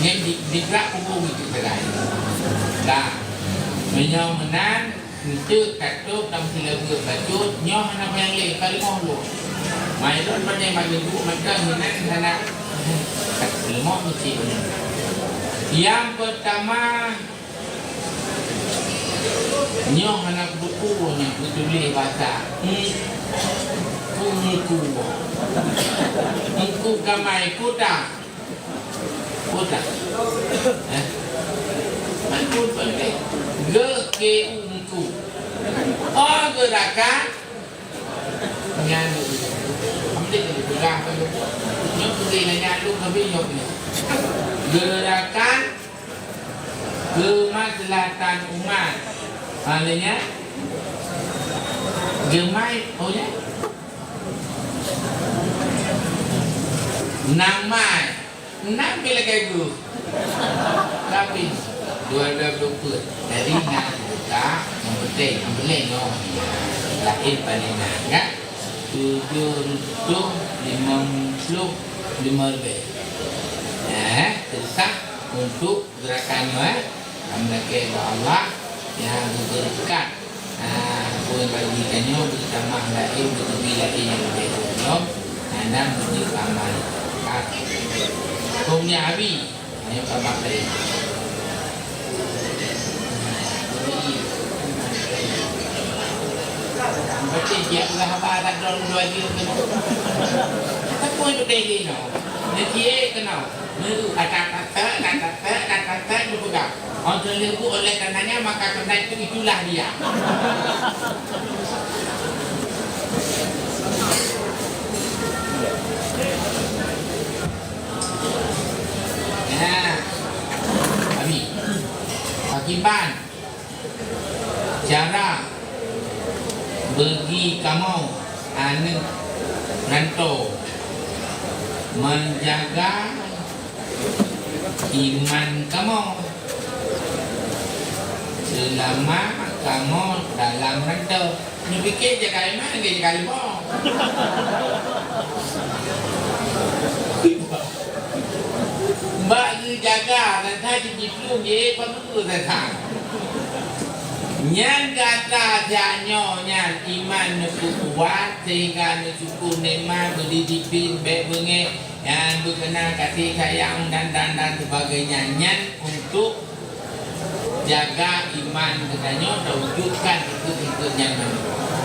Nyan di, di brak kubur itu terai. Nah, meunyoe meunan, Eunteuk tatôb lam sileubeuet bacut, nyoe hana panyang lé, ka leumoh lôn. Mailon pandai manyubu mantong hinan hana leumoh meusti beuneuh. Nyang peurtama, nyoe hana buku nyang geutuléh basa. Hmm. Ku muku. Muku kamai kuta. Peue that? Eh? Mantong pakai. Ge ke ungku. Oh, geurakan. Nyan. Ambil lagi pegang pada. Nyok pergi nanya lu, tapi nyok ni. Geurakan kemaslahatan umat. Maknanya, gemai, oh ya? Namai. Enam pih lagée geuh. Tapi, dua belas peuet. Jadi, na buka, nyang penting, nyang penting nyoe. Laén paling na, kan? Tujoh reutôh limong ploh lima leubeh. Eh, teusah untuk Geurakan nyoe, eh, alhamdulillah bak Allah nyang geubeureukat. Ah, peue bagi tanyoe beutamah laén, beuteubi laén nyang leubeh lom, hana meujeuet amal. Ah, huköm nyan abi, nyoe ka bak laén. Berarti dia peugah haba tak droe dua jeuet keunoe. Tapi peue teuntèe jinoe? Neukié keunoe. Neu, atak-atak, atak-atak, atak-atak, neupeugah. Óh teuleubu oleh karenanya, maka karena itu, itulah dia. Nah, kami. Pakiban. Cara bagi kamoe aneuk rantô menjaga iman kamoe selama kamoe dalam rantô. Neupike jaga iman lagèe jaga leumo. Bak geujaga, dan that jiplueng jih, eh, peue-peue that. Nyan gata jak nyoe nyan iman neupeukuat, sehingga neusyukur nikmat, beudisiplin, bèk beungèh, nyan beukeunong kasih sayang, dan, dan, dan sebagainya. Nyan untuk jaga iman geutanyoe, tawujudkan ikut-ikut nyan.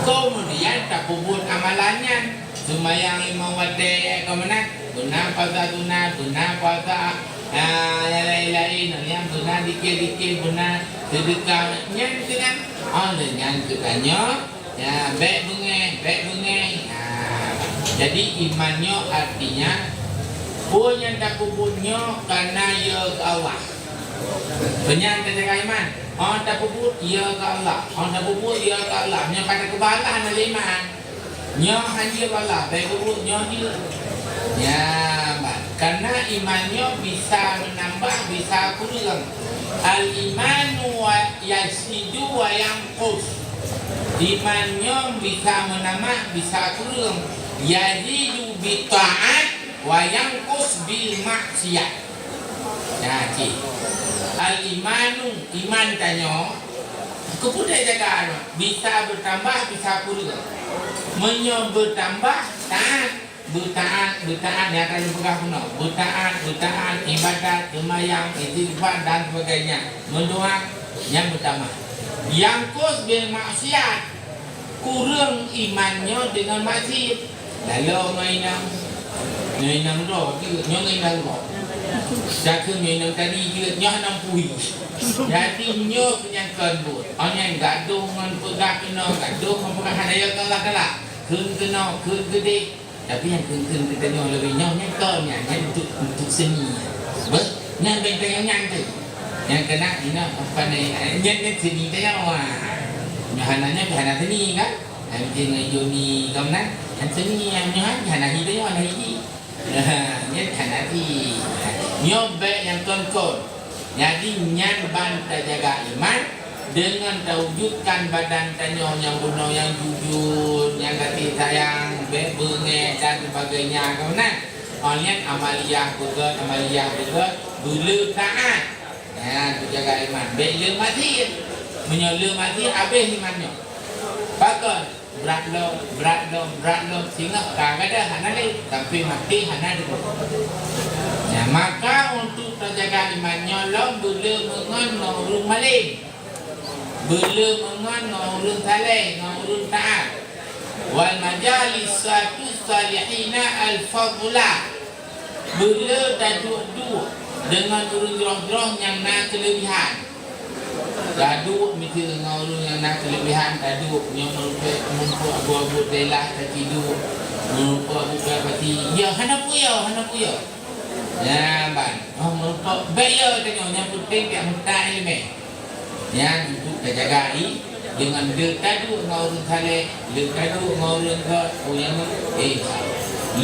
Kemudian tapeubuet amalan nyan, seumayang limong watèe, ka meunan, beuna puasa sunat, beuna puasa, ah, nyang laén-laén, nyan beuna dikir-dikir, beuna seudeukah, nyan keunan. Oh, lé nyan geutanyoe, ya, bèk beungèh, bèk beungèh. Ah, jadi iman nyoe artinya, peue nyang tapeubuet nyoe kareuna yö keu Allah. Beunyan teujaga iman. Oh tapeubuet, yö keu Allah. Oh tapeubuet, yö keu Allah. Meunyoe ka teukeubah Allah, hana lé iman. Nyoe han jeuet keu Allah, bèk peubuet, nyoe jeuet. Nyan ban. Karena iman nyoe bisa meunambah, bisa kureueng. Al-imanu wa yazidu wa yanqus. Iman nyoe bisa meunambah, bisa kureueng. Yazidu bit ta'at wa yanqus bil maksiat. Nah, cit. Al-imanu, iman tanyoe, keupeue teujaga nyoe, bisa beutambah, bisa kureueng. Meunyoe beutambah taat, beutaat, beutaat nyang ka lôn peugah keunoe, beutaat, beutaat, ibadat, seumayang, istighfar dan sebagainya, meudoa, nyan beutambah. Nyang kos beu maksiat, kureueng iman nyoe deungon maksiat. Lalo ngon inong. Ngon inong droe jeuet, nyoe ngon inong droe. Dakeuh ngon inong tadi jeuet, nyoe hana pui. Jadi nyoe peunyangkon buet. Oh nyan gadoh ngon peugah inoe, gadoh ngon peugah hana ya galak-galak. Kheun keunoe, kheun keudeh. Tapi nyang kheun-kheun geutanyoe lagèe nyoe, nyan kon nyan, nyan untuk, untuk seni. Beuh, nyan benteng nyan tu. Nyang keunan inong apa ni, nyan, nyan seni tanyoe. Nyoe hana nyan, hana seni kan? Nyan mungkin ngon Joni, kau meunan. Nyan seni, nyan nyoe hana hi tanyoe, hana hi jih. Nyan hana hi. Nyoe bèk nyang kon-kon. Jadi, nyan ban tajaga iman deungon tawujudkan badan tanyoe nyang bunoe nyang jujur, nyang gaséh sayang, bèk beungèh dan sebagainya, ka meunan. Oh, nyan amaliyah beugèt, amaliyah beugèt, beuleu taat. Nyan, teujaga iman, bèk leu maksiet. Meunyoe leu maksiet, habéh iman nyoe. Pakon? Brat lom, brat lom, brat lom, singoh ka gadôh hana lé, sampai maté hana dibuet. Nah, maka untuk tajaga iman nyoe lom beuleu meungon ngon ureueng malém, beuleu meungon ngon ureueng saleh, ngon ureueng taat. Wal majalisatus salihina al fadla. Beuleu taduek-duek deungon ureueng jroh-jroh nyang na keuleubihan. Taduek miseue ngon ureueng nyang na keuleubihan, taduek nyoe meureumpok, meureumpok abu-abu teulah taciduek, meureumpok buka pati, ya hana peue ya, hana peue ya. Nyan ban, oh meureumpok bèk ya tanyoe, nyang peunteng piak meuta ileumèe. Nyan untuk tajaga i, deungon le taduek ngon ureueng saleh, le taduek ngon ureueng gèt, ureueng nyan, eh,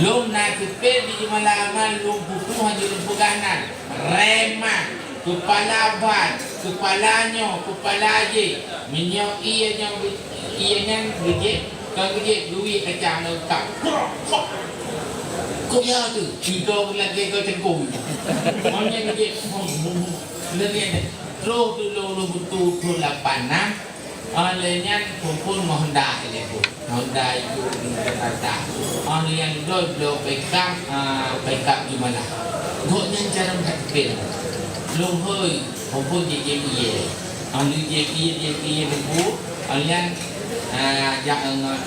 lôn na seupet di Jeumala Aman, lôn putôh hana lôn peugah nan, preman, keupala ban, keupala nyoe, keupala jéh, meunyoe ie nyoe, ie nyan geujéh, kon geujéh, geuwiek kacang ngon kap. Kok ya tu? Tiga lagèe keu cengkong. Ngon nyan geujéh, lagèe nyan. Troh tu lôn, lôn beutôi thôn lapan nam, ah, lheueh nyan phôn-phôn ngon Honda ilèe phôn. Honda itu di Jakarta. Ah, lheueh nyan droe bloe pickup, ah, pickup Jeumala. Gobnyan cara meucakap. Lôn hôi, phôn-phôn jieb-jieb ie. Ah, lheueh jieb ie, jieb ie buku, ah, lheueh nyan, ah, jak ngon,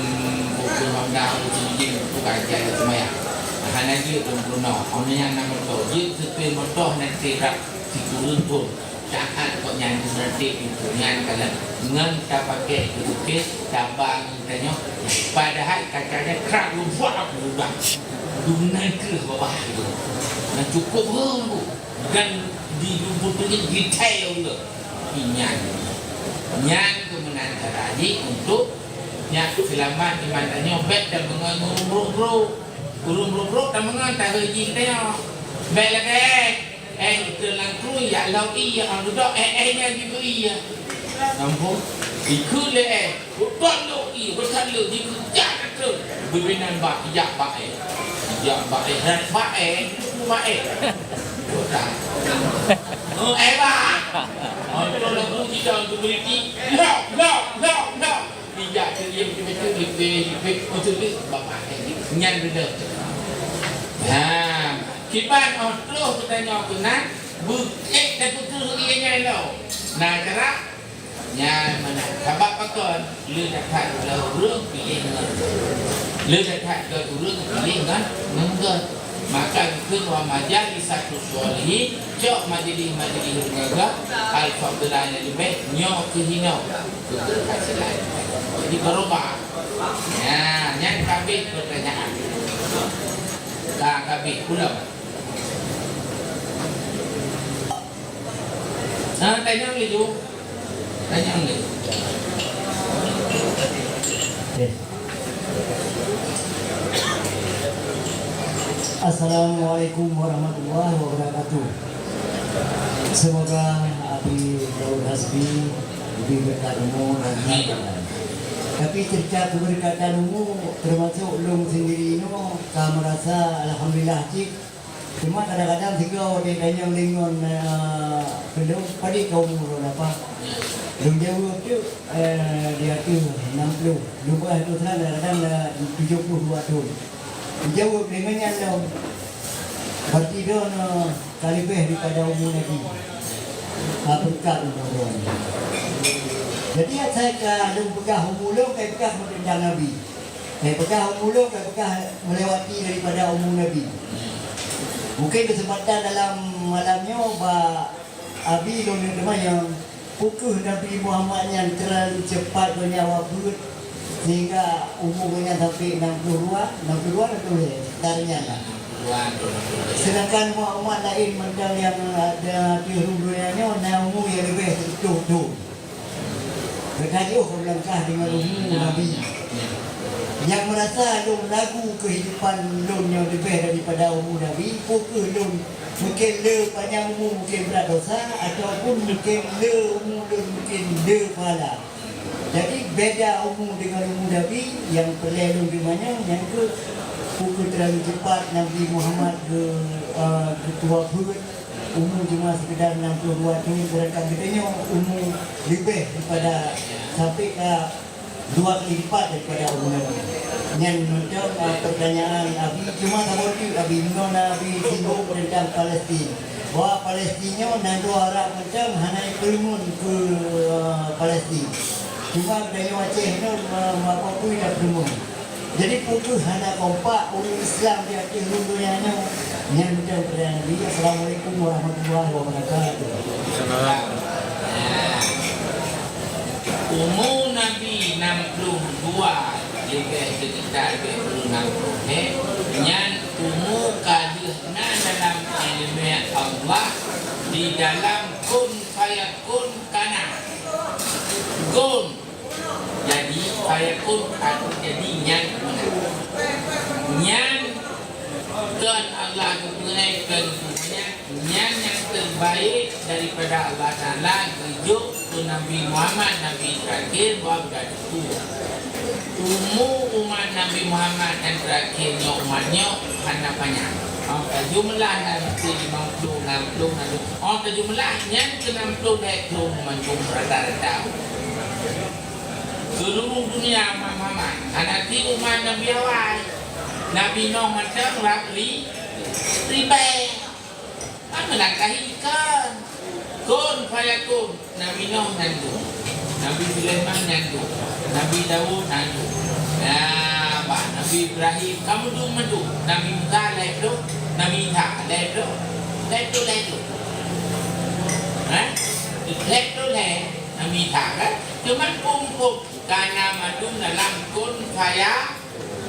hmm, buku Honda, buku jieb buku kajian seumayang. Ah, hana jeuet lôn peurunoe. Ah, lheueh nyan na moto. Jeuet seupé moto hana teutab sikureueng thôn. Taát kok nyan meuratéb pintoe nyan kalon ngon tapakék keutukét, taba ngon tanyoe, padahai kaca nyan krak lumpah aku ubah. Dumnan kreueh babah itu. Nah, cukup heueng tu. Dan di lumpur tu ni detail tu. Inyan. Nyan keuh meunan cara jih untuk nyak seulamat iman tanyoe bèk tameungon ureueng brok-brok. Ureueng brok-brok tameungon tahe jih tanyoe. Bèk lagèe Eh, teulang krui, yak lau ie, ang dudoe, eh, eh, nyan jiku ie. Nampu, ikut le, eh, beuthat lo ie, beuthat lo, jiku jak tu. Beubinan bak, jak bak, eh. Jak bak, eh, rat bak, eh, bak, eh. Beuthat. Oh, eh, bak. Oh, tu lagu kita untuk berhenti. Lok, lok, lok, lok. Bijak tu dia betul-betul lebih, lebih, betul tu, bapak, eh, nyan betul. Ha, kiban, oh, terus kita nyawa tu, nah. Bukét tapeuteuh ie nyan lom. Na cara? Nyan meunan. Sabab pakon? Le that-that lé ureueng piléh ngon, le that-that gèt ureueng piléh ngon, ngon gèt. Maka geukheun wa majalisatus sholihin, cok majelis-majelis ureueng gèt, al-fadila nyang leubeh, nyoe keuh hinoe keukeurhasilan. Jadi barokah. Nyan, nyan ka habéh peurtanyaan. Ka, ka habéh pulang. Ha, tanyong laju. Tanyong laju. Okey. Assalamualaikum warahmatullahi wabarakatuh. Semoga Abi Daud Hasbi lebih berkat umur dan kesehatan. Tapi cerita keberkatan umur termasuk lôn sendiri nyoe ka merasa alhamdulillah cit. Cuma kadang-kadang sigoe watèe tanyong lé ngon, eh, keu lôn, padum ka umu lôn apa? Lôn jaweueb teuk, eh, di ateueh enam puluh. Lôn peugah lôn sekarang kadang-kadang dah tujoh puluh dua thon. Jaweueb lé ngon nyan lom. Berarti droeneuh ka leubeh daripada umu Nabi. Ha, beureukat umu droeneuh. Jadi, asai ka lôn peugah umu lôn, ka peugah meudendam Nabi. Ka peugah umu lôn, ka peugah melewati daripada umu Nabi. Mungkin keuseumpatan dalam malam nyoe bak Abi lôn teumanyong, peu kheueh Nabi Muhammad nyan teulalu cepat gobnyan wafeuet, sehingga umu gobnyan sampai enam puluh dua, enam puluh dua, enam puluh lhèe, sekitar nyan lah. Sedangkan umat-umat laén mantong nyang ada di rhueng donya nyoe na umu nyang leubeh sireutoh thon. Geutanyoe ka meulangkah deungon umu Nabi. Nyang meurasa lôn lagu keuhidupan lôn nyang leubeh daripada umu Nabi, peu kheueh lôn mungken le panyang umu mungken brat desya, ataupun mungken le umu lôn mungken le pahala. Jadi, beda umu deungon umu Nabi, nyang peureulèe lôn teumanyong, nyan keuh peu kheueh teulalu cepat Nabi Muhammad geu-, eh, geutuwafeuet. Umu cuma sekedar enam puluh dua thon, sedangkan geutanyoe umu leubeh daripada, sampai ka dua kali lipat daripada umu Nabi. Nyan mantong, ah, pertanyaan Abi, cuma saboh teuk Abi, meunyoe Abi singgung teuntang Palestin. Bahwa Palestin nyoe nanggroe Arab mantong hana jipeureumeun keu, ah, Palestin. Cuma geutanyoe Aceh nyoe, ma-, mako pui tapeureumeun. Jadi, peu kheueh hana kompak ureueng Islam di ateueh rhueng donya nyoe? Nyan mantong peurtanyaan Nabi. Assalamualaikum warahmatullahi wabarakatuh. Salam. Umu Nabi enam puluh dua, leubeh sekitar dua puluh enam thon. Nyan umu ka lheueh na dalam ileumèe Allah di dalam kun fayakun kana. Kun Jadi, fayakun, aku jadi nyan meunan. Nyan kon Allah geupeugah, kon geupeugah, nyan nyang terbaik daripada Allah Taala geujok keu Nabi Muhammad, Nabi terakhir, bahwa budak itu. Umu umat Nabi Muhammad nyang terakhir nyoe, umat nyoe hana panyang. Oh, tajumlah na meusti limong ploh, nam ploh, nam ploh. Oh, tajumlah nyan keu nam ploh lhèe thon mandum rata-rata. Seuluruh dunia umat Muhammad, hana ti umat Nabi awai. Nabi Nuh mantong rab ri-, ribèe. Kan meulangkahi kon. Kun fayakun. Nabi Nuh nyan tu. Nabi Sulaiman nyan tu. Nabi Daud nyan tu. Ya, bah, Nabi Ibrahim, ka mandum mandum. Nabi Musa lhèe ploh, Nabi Isa lhèe ploh. Lhèe ploh, lhèe ploh. Ha? Lhèe ploh lhèe. Nabi Isa kan? Cuman phôn-phôn ka na mandum dalam kun faya-,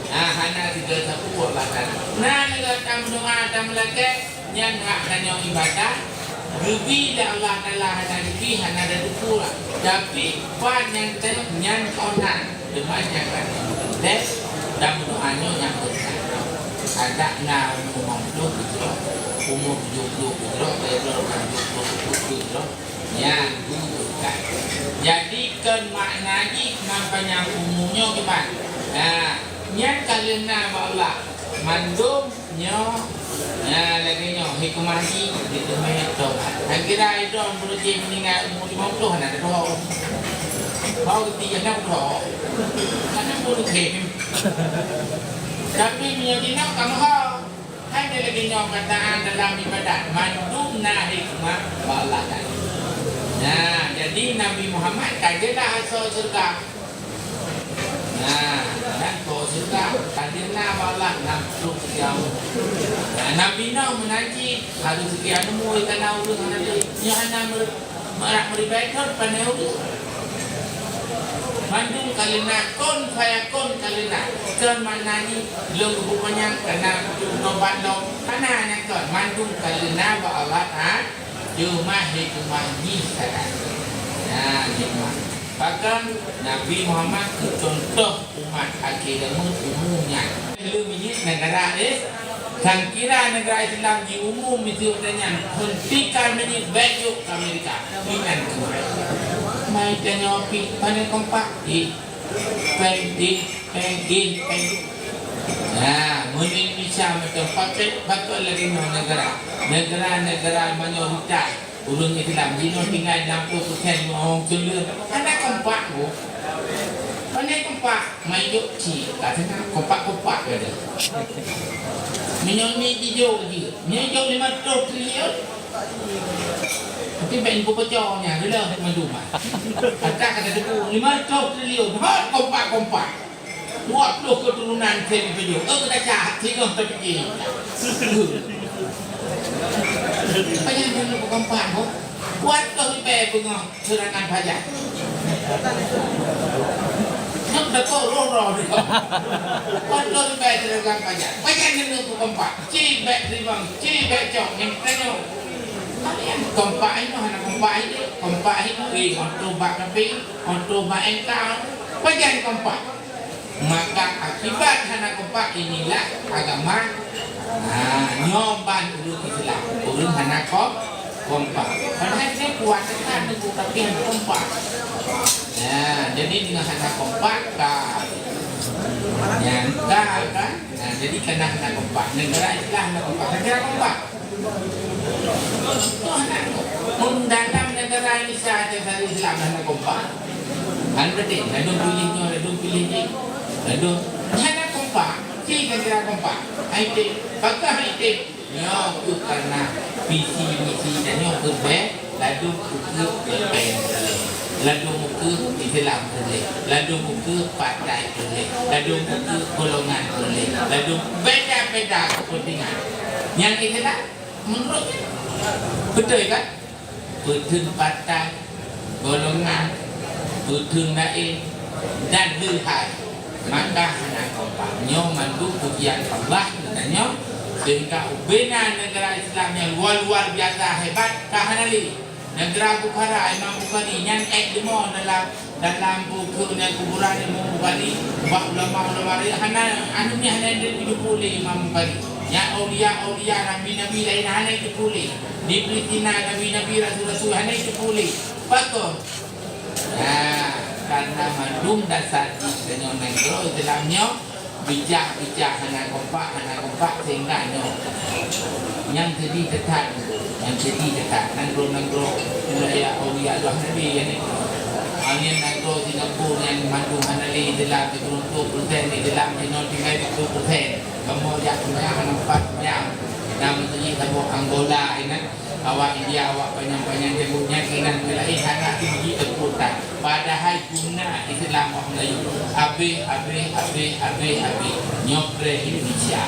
ah, hana tigö sapeue Allah Taala. Na tigö tameudoa, tameulakèe, nyan hak tanyoe ibadat, geubi lé Allah Taala hana geubi, hana tatupeue. Tapi, pat nyang teuh nyan kon na, teuma nyang ka teuh tameudoa nyoe nyang beutôi. Adak na umu limong ploh keujroh, umu tujoh ploh keujroh, lhèe ploh ka tujoh ploh keujroh. Nyan tu bukan. Jadi, kon makna jih meupanjang umu nyoe kiban. Ha, nyan ka lheueh na bak Allah. Mandum nyoe, ha, lagèe nyoe, hikmah jih diteumé tobat. Nyang kira idong beureuji meuninggai umu limong ploh hana teutoh. Bau reuti hana teutoh. Hana pun khem. Tapi meunyoe jinoe ka meuho. Hai lagèe nyoe keuadaan dalam ibadat, mandum na hikmah bak Allah Taala. Nah, jadi Nabi Muhammad ka jeulaih asoe syeuruga. Nah, dan po syeuruga ka jeulaih bak Allah nam ploh seukian. Nah, Nabi Nuh meunan cit, harôh seukian umu ka na ureueng hana teuh. Nyoe hana meureubah Meurah meuribèe kon pané ureueng. Mandum ka lheueh na, kun fayakun ka lheueh na. Kon makna jih lôn geupeupanjang kana tobat lom. Hana nyang kon, mandum ka lheueh na bak Allah Taala. Cuma hikmah jih sagai. Nah, hikmah. Bahkan Nabi Muhammad keu contoh umat akhé zaman umu nyan. Lheueh minyéuk neugara Is-, sangkira neugara Islam jiumu miseue nyan, hentikan minyéuk, bèk jok keu Amerika. Inan keunoe. Mai tanyoe pih pané kompak, ih, pèng, ih, pèng, ih, pèng. Nah, Meunyoe Indonesia mantong pakai, pakai lagèe nyoe negara. Negara-negara mayoritas ureueng Islam. Jinoe tinggai enam puluh persen ureueng Kristen. Hana kompak, Bu. Pandai kompak, main jok cit, ka teungoh kompak-kompak gata. Meunyoe ni jijok jih, meunyoe jok lima ratus triliun. Tapi bèk nyoe peucok nyan, reuloh mandum. Kata kata teupeu, lima ratus triliun, hot kompak-kompak. Dua puluh keturunan saya dipeujok. Oh, kita cahat, singoh terpikir. Apa yang dulu bukan paham, Bu? Buat kau lebih bengong. Seurangan pajan. Nyoe teuka roh-roh dia. Kon lôn bèe seurangan pajan. Pajan nyoe bukon pat. Ci bèk teurimong, ci bèk cok, nyang tanyoe. Kalian kompak inoe hana kompak inoe, kompak inoe, eh, untuk bak kafe, untuk bak engkau. Pajan kompak. Maka akibat hana kompak inilah agama, ha, nyoe ban ureueng Islam, ureueng hana kom-, kompak. Padahai dia kuat tekan tu, tapi hana kompak. Ya, jadi dengan hana kompak, ka. Ya, ka, kan? Nah, jadi kena hana kompak. Negara Islam hana kompak, negara kompak. Tuh, nah, mun dalam negara Indonesia ada negara Islam hana kompak. Kan betul, ladôm pilih nyoe, ladôm pilih jih. Ladôm hana kompak, ci negara kompak. Hai teh, bagaih hai teh. Nyoe keuh karena visi misi dan nyoe keuh bèk, ladôm keuh pèng. Ladôm keuh Islam keuh, ladôm keuh partai keuh, ladôm keuh golongan keuh, ladôm beda-beda kepentingan. Nyang Islam Meunurot nyan, beutôi kan? Peutheun partai, golongan, peutheun laén, dan leuhai, maka hana kompak. Nyoe mandum pujian Allah geutanyoe, sehingga ubena negara Islam nyang luar-luar biasa hebat ka hana lé. Negara Bukhara, Imam Bukhari, nyan ék deungoe dalam Dalam buku nyan kuburan Imam Bukhari, bak ulama-ulama laén hana, anu nyan hana jiteupeue lé Imam Bukhari. Nyan aulia-aulia, nabi-nabi laén hana jiteupeue lé. Di Palestina nabi-nabi, rasul-rasul hana jiteupeue lé. Pakon? Nah, karena mandum dasar jih deungon nanggroe Islam nyoe, Bijah-bijah hana kompak, hana kompak sehingga nyoe. Nyang seudeh teuka, nyang seudeh teuka. Nanggroe-nanggroe wilayah aulia Allah Nabi nyan. Nyan nanggroe Singapura nyan mandum hana lé Islam, sikureueng ploh persen Islam, jinoe tinggai dua puluh persen. Kamoe jak seumayang hana sempat seumayang. Nyan meuseujid saboh Angola inan. Awak India, awak panyang-panyang jago nyan inan meulaén hana tinggi keukuatan. Padahai guna Islam awak Melayu. Abéh, abéh, abéh, abéh, abéh. Nyoe preh Indonesia.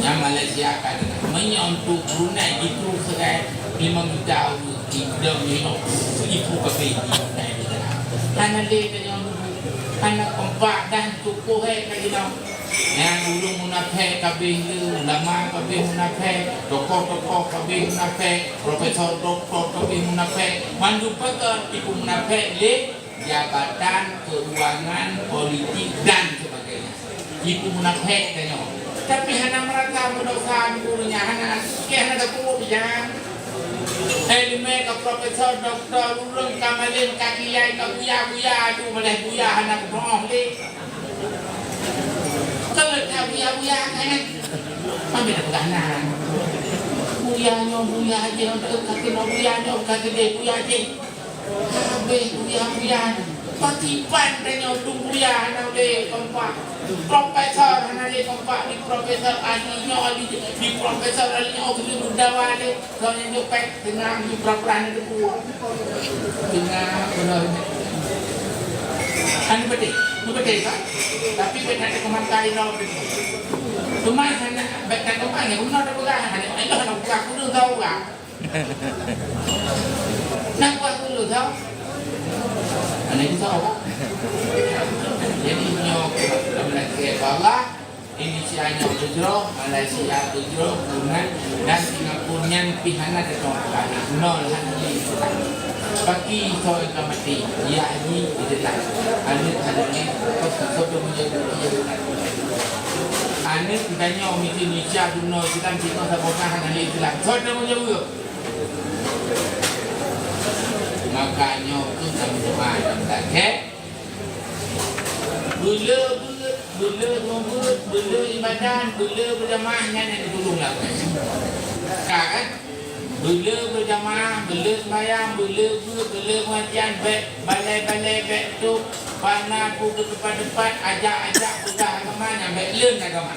Nyan Malaysia ka deungon. Meunyoe untuk Brunei jitu serai limong juta ureueng, idong limong puluh ribu kabéh di Brunei. Hana lé tanyoe, hana kompak dan tukoh hai ka jinoe. Nyan ureueng munafék kabéh le, ulama kabéh munafék, tokoh-tokoh kabéh munafék, profesor doktor kabéh munafék, mandum pakon tipu munafék lé jabatan, keuangan, politik dan sebagainya. Tipu munafék tanyoe. Tapi hana meurasa meudosa di ureueng nyan, hana, hana tapeubuet nyan. Hai leumé ka profesor, doktor, ureueng ka malém, ka kiai, ka buya-buya, tu malah buya hana peunoh lé. Kalau tak buya-buya kan, mana dah pegangan. Buya nyoe, buya jih, untuk kaki nyoe, buya nyoe, kaki dia, buya jih. Habéh buya-buya. Pakriban tanyoe dum buya hana lé kompak. Profesor hana lé kompak, di profesor ahli nyoe, ahli, di profesor ahli nyoe, keuneuk dawa lé. Soalnya nyoe pek teungoh di pura-pura ni debu. Teungoh pura ni. Kan beutôi, beutôi kan? Tapi beda ada kemakai nyoe. Cuma hana beda kemakai, guna ada pegang, hana, hana pegang, guna tahu kan? Nak buat dulu tau. Mana itu tau? Jadi nyoe kita melihat Allah, Indonesia nyoe bujroh, Malaysia bujroh, Brunei dan Singapura nyan pih hana datang kali nol hana. Bagi soal ka mati, ya ini adalah aneuk hana lé, kau soto menjadi. Aneuk kita nyoe misi Indonesia dunia kita kita sama hana lé Islam. Soto menjadi. Maka nyoe keuh nyang teuma nyang dakek. Beule-beule Beuleueh meubeuet, beuleueh ibadat, beuleueh beujamaah, nyan nyang jitulông lagèe. Ka kan? Beuleueh beujamaah, beuleueh seumayang, beuleueh beuet, beuleueh pengajian, bèk balèe-balèe, bèk tôb, bana peue keu teumpat-teumpat, ajak-ajak peugah agama, nyan bèk leuen agama.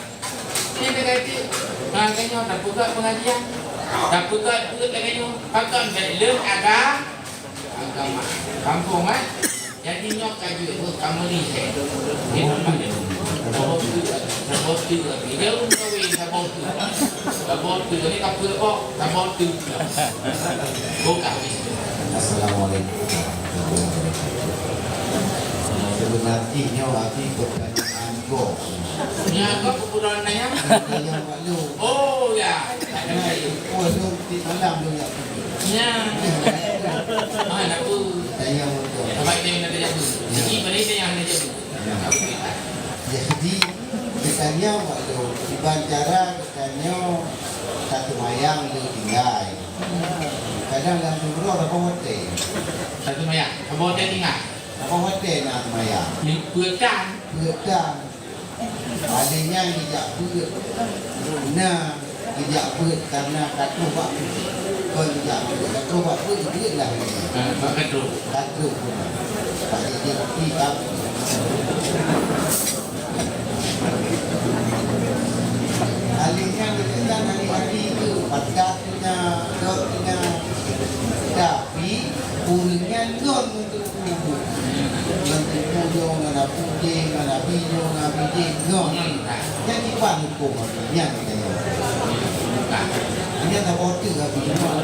Nyan lagèe nyoe, tapeugah pengajian, tapeugah beuet lagèe nyoe, pakon bèk leuen aga-, agama. Gampông, eh? Jadi nyoe ka jeuet, oh, kamoe ni, eh. Di tempat dia. Saboh tu, saboh tu, dia ureueng kawin, saboh tu. Saboh tu, ni ka peuet boh, saboh tu. Buka habis. Assalamualaikum warahmatullahi wabarakatuh. Sebenarnya nyoe abi pertanyaan gob. Nyan gob kuburan nanya? Tanya maklum. Oh, ya. Oh, tu di malam tu ya. Ya. Ah, nak tu. Tanya betul. Abang dia nak tanya tu. Ya. Ini balik dia yang nak tanya tu. Ya. Jadi, ditanya waktu iban cara ditanya satu mayang dia tinggal. Kadang dalam jumroh dah watèe. Satu mayang, satu watèe tinggal. Dah watèe na mayang. Ni peuet tan. Peuet tan. Ada nyan dijak peuet. Na dijak peuet karena ka troh bak peuet. Kon dijak peuet, ka troh bak peuet, jeuet lah. Ha, bak ka troh. Ka troh pun. Bak dia, dia kopi, bak. Alèh nyan, alèh nyan, alèh-alèh tu, padat tu nyan, dot tu nyan. Tapi, ureueng nyan ngon Ngon teungku nyoe, ngon apu jih, ngon abi nyoe, ngon abi jih, ngon. Nyan kiban hukôm nyan, nyan. Nyan saboh teuk abi nyoe.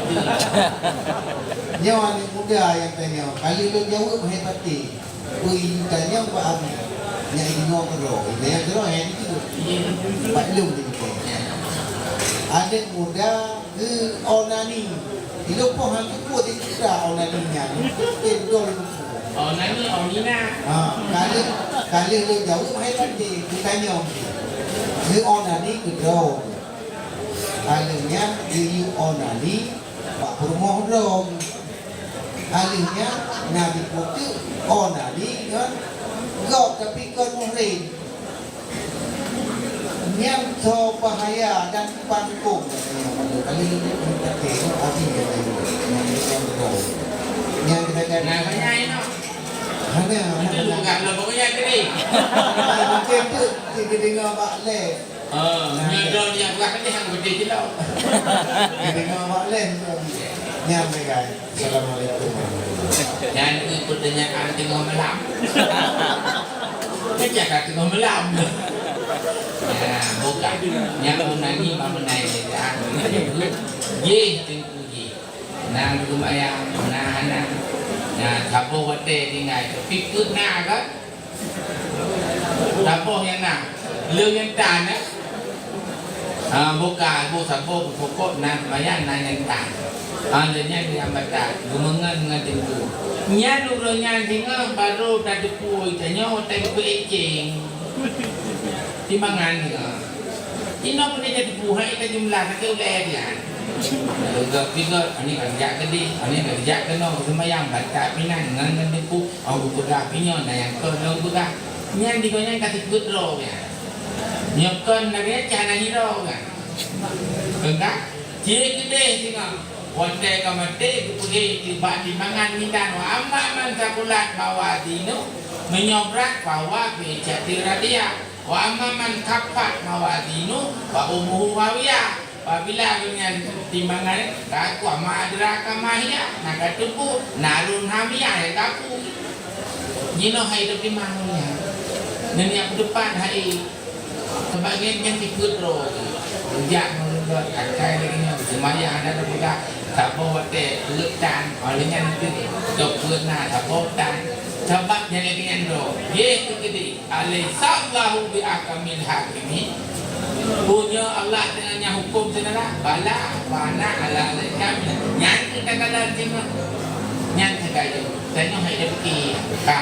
Nyoe aneuk muda nyang tanyong, ka lheueh lôn jaweueb hai patéh. Peue tanyong bak abi? Nyan inong keudroe. Tanyong keudroe, hai itu. Bak lôn teuntèe. Aneuk muda Keu onani. Ilôn poh han teupeue di kita onani nyan. Teupeue dol. Onani, onina. Ha, ka lheueh, ka lheueh lôn jaweueb hai tadi, keu tanyong. Keu onani keudroe. Ka lheueh nyan geuyue onani bak peurumoh droe. Ka lheueh nyan na jipeuteuek onani ngon gob tapi kon muhrim. Nyan soe bahaya dan kiban hukôm. Kali ini pun pakai, tapi ya, nyan kita kan. Nah, banyak ini. Hanya, itu bukan lo pokoknya tadi. Mungkin tu, kita dengar bak leh. Oh, nah, nyan ya. Dong yang buat ni yang betul je lo. Kita dengar bak leh. Nyan, guys. Assalamualaikum warahmatullahi wabarakatuh. Nyan keuh peutanyaan teungoh malam. Kan cakap teungoh malam. Ya, bukan. Nyan meunani, meunani, ya. Jih teungku jih. Na geumayang, na hana. Na saboh watèe tinggai. Tapi peuet na kan? Saboh nyang na, lheueh nyang tan, eh? Ha, buka, bu saboh, bu pokok, na seumayang, na nyang tan. Ha, lheueh nyan nyang batat, geumeungon ngon teungku. Nyan uroe nyan singoh barô tateupeue tanyoe watèe geupeuécéng. Timbangan singoh. Inoe pun jadi buhai ka jumlah sakét ulèe dia. Lalu gak tiga, ani ka jak gede, ani ka jak kena seumayang batat pinan ngon ngon teungku. Awak geupeugah pih nyoe na nyang kon lôn peugah. Nyan di gobnyan ka sifeuet droe nyan. Nyoe kon lagèe nyan cahna hiroe kan. Peugah, cit keudeh singoh. Watèe ka maté geupeugah bak timbangan mizan, wa amma man saqulat mawazinuhu, meunyoe brat, fahuwa fi 'isyatir radiyah. Wa amma man khaffat mawazinuhu, fa ummuhu hawiyah. Apabila gobnyan timbangan, ka kuah ma adraka ma hiya, na ka teupeu, narun hamiyah, ya ka pu. Jinoe hai dok timang nyan. Dan nyang depan hai, sebagai nyan sifeuet droe. Jak meunurot akai lagèe nyoe, seumayang ada peugah, saboh watèe peuet tan, oleh nyan teuh, dok peuet na, saboh tan. Sabab nyan lagèe nyan droe. Ye, teukeudi. Alaisallahu bi ahkamil hakimin? Bunoe Allah teungoh nyang huköm syedara? Bala, wa ana ala zalika minal, nyan keuh takadan singoh. Nyan keuh tanyoe hai dapeuki ka.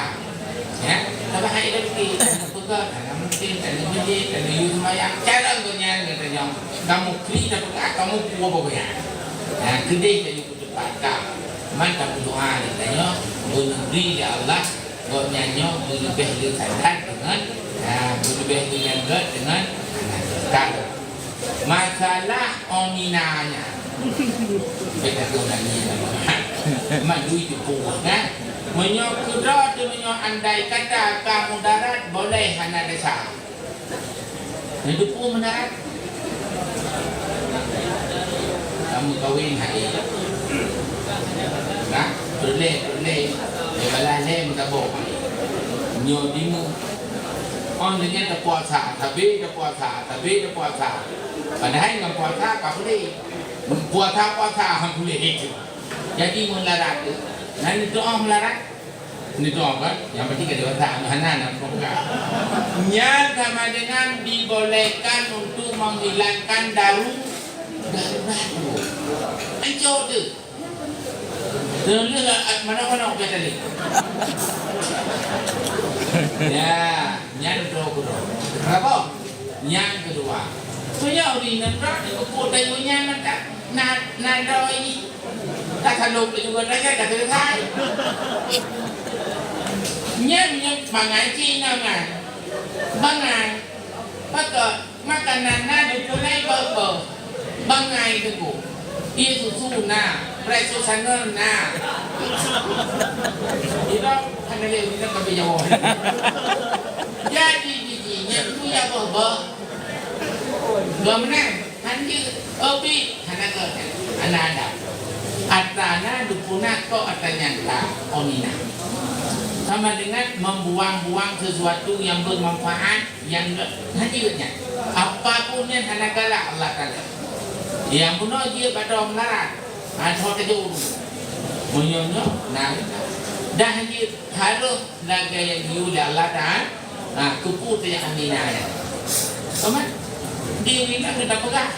Ya, tapi hai dapeuki, peugah, hana mungkin, hana bijéh, hana yue seumayang. Cara gobnyan geutanyoe, kamoe kli tapeugah, kamoe puwoe bak gobnyan. Nah, keudeh tanyoe Baka, man tameudoa lé tanyoe, beuneubri lé Allah, gobnyan nyoe meuleubeh lé sadat deungon Nah, beuleubieh nyan gét deungon aneuk. Masalah Omina nyan. Beda tu nanya. Mak duit tu puas, kan? Meunyoe keudroe tu, meunyoe andai kata ka mudarat, boleh hana desya. Neuteupeue meudarat? Kamu kawin hai. Nah, peureulèe, peureulèe. Lé balah lé meutabong. Nyoe dimu. Oh, nyan tapuasa, tabe tapuasa, tabe tapuasa. Padahai ngon puasa ka boleh. Puasa-puasa han boleh itu. Jadi meularat tu. Nan itu oh meularat. Ni tu apa? Yang penting ada otak, hana nak buka. Nyan sama dengan dibolehkan untuk menghilangkan daru-, darurat tu. Ancok tu. Terus lah, mana-mana orang kata ni. Ya, nyan tu aku tu. Kenapa? Nyan kedua. Soe nyang uri nanggroe di pupuk tayue nyan mantap na, na droe jih. Ka salôk laju gata nyan ka selesai. Nyan, nyan bangai cit nyan kan. Bangai. Pakon makanan na dipulai bau-bau. Bangai teungku. Ie susu na, preh susu sangon na. Itu hana lé ureueng ka beujawa. Jadi biji nyan tu ya boh-boh. Dua menang, hanjeuet, obi, hana gét, hana ada. Atra na dupuna kok atra nyang ka, Omina. Sama dengan membuang-buang sesuatu yang bermanfaat, yang hanjeuet nyan. Apapun nyan hana galak Allah Taala. Yang bunoe jeuet bak droe meularat. Ha, soe tajok ureueng. Meunyoe nyoe, na, dah hanjeuet harôh lagèe nyang geuyue lé Allah Taala, ha, keupeue teuh nyang Amina nyan. Teuma, di ureueng inong geutanyoe peugah,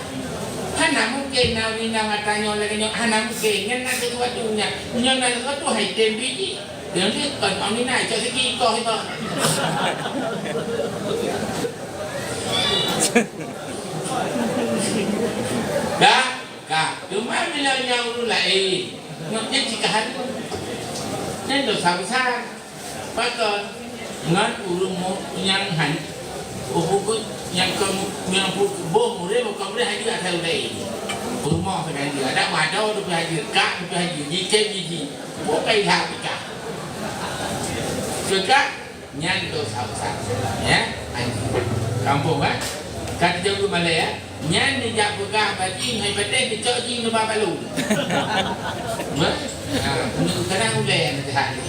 hana mungken na ureueng inong geutanyoe lagèe nyoe, hana mungken. Nyan na sesuatu nyan. Nyoe na sesuatu hai tem biji. Nyan jih kon Amina, cok siki ikoh itu. Dah, ka. Teuma bila nyan ureueng laén, nyoe nyan cit ka hareuem. Nyan dosa besar. Pakon? Ngon ureueng mu-, nyang han, ureueng nyang kon mu-, nyang pu-, boh murit, bukan murit haji asai udai. Peurumoh sagai haji, adak mado tu pi haji, kak tu pi haji, jikem jiji. Bukai hak pika. Kekak, nyan dosa besar. Ya, haji. Kampung, eh? Kata jauh malai, ya. Nyan dijak peugah bak jih, hai patéh geucok jih nibak balu. Meh? Ha, kadang ulèe meusaha lé.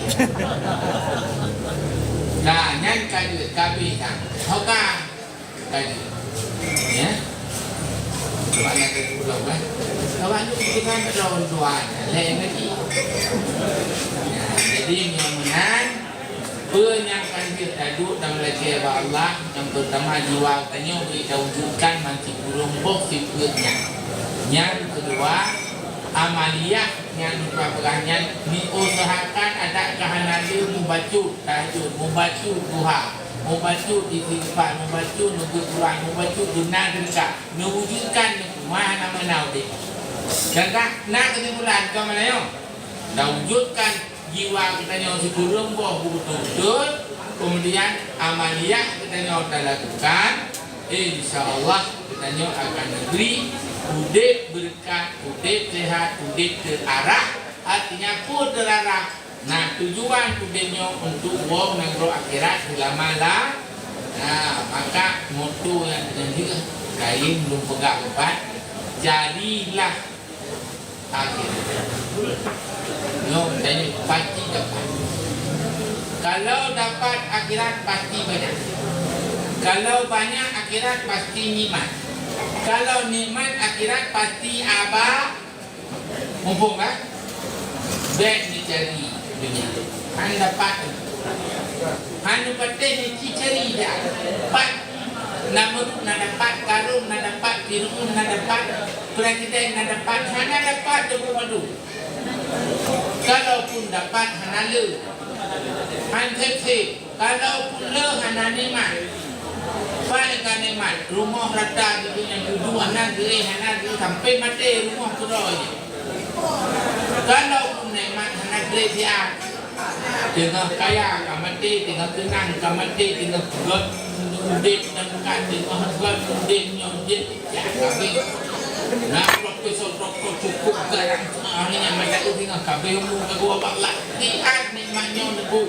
Nah, nyan ka jeuet, ka abéh nyan. Ho ka, ka jeuet. Ya. Coba nak kata pulang, kan? Kawan tu kita kan ada orang tua, lain lagi. Ya, jadi, nyoe meunan, Peue nyang ka jeuet taduek dan meulakèe bak Allah, nyang peurtama jiwa geutanyoe bri tawujudkan ban sikureueng boh sifeuet nyan. Nyang keudua, amaliyah nyang ka peugah nyan, neuuseuhakan adak ka hana lé mubacut tahajud, mubacut duha, mubacut istighfar, mubacut neubeuet Quran, mubacut beuna teuka, neuwujudkan neupeugah nama na udép. Dan ka na keusimpulan, ka mana nyoe? Tawujudkan jiwa geutanyoe sikureueng boh beutôi-beutôi, keumudian amaliyah geutanyoe talakukan, insya Allah geutanyoe akan neubri udép beureukat, udép seuhat, udép teuarah. Artinya peue teuarah? Nah, tujuan udép nyoe untuk woe nanggroe akhirat seulama la-, nah, maka moto nyang keuneuk jeuet, kayém lôn peugah ubat, carilah akhirat. Nyoe tanyong pasti dapat. Kalau dapat akhirat pasti banyak. Kalau banyak akhirat pasti nikmat. Kalau nikmat akhirat pasti aba-, muphom kan? Bèk neucari dunia. Han dapat. Han neupatéh neuci cari dak. Pat Namrud na dapat, Karun na dapat, Fir'aun na dapat, presiden na dapat, hana dapat teungku mandum. Kalaupun dapat, hana le. Han sép-sép. Kalaupun le, hana nikmat. Paléng ka nikmat. Rumoh rata geuduek nyang dudu, hana geuéh, hana geuéh, sampai maté rumoh keudroe nyan. Kalaupun nikmat, hana geuéh siat. Teungoh kaya ka maté, teungoh teunang ka maté, teungoh gét Udeb dan bukan di mahal udeb nyoe jeuet jak kabeh. Nah, profesor doktor cukup garang ahli nyang macam tu dengan kabeh umur kedua bak latihan nikmat nyoe nebu.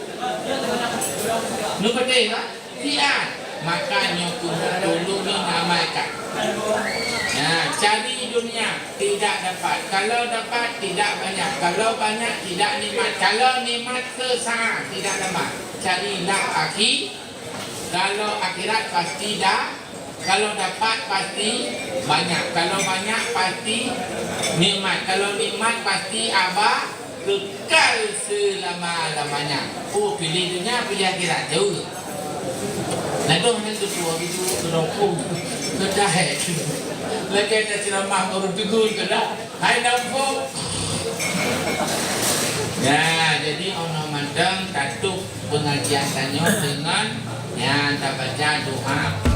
Nu betul tak? Siat. Maka nyoe keuh dulu nyoe ngamalkan. Nah, cari dunia tidak dapat. Kalau dapat tidak banyak. Kalau banyak tidak nikmat. Kalau nikmat sesaat tidak lama. Carilah akhi-, kalau akhirat pasti dah, kalau dapat pasti banyak. Kalau banyak pasti nikmat. Kalau nikmat pasti abadi kekal selama-lamanya. Oh, pilih dunia, pilih akhirat. Jauh. Lalu hanya tu dua itu kelompok. Kejahit. Lagi ada ceramah baru tegur ke dah. Hai nampak. Ya, jadi ono manteng katup pengajian tanyoe dengan ya tabaca doa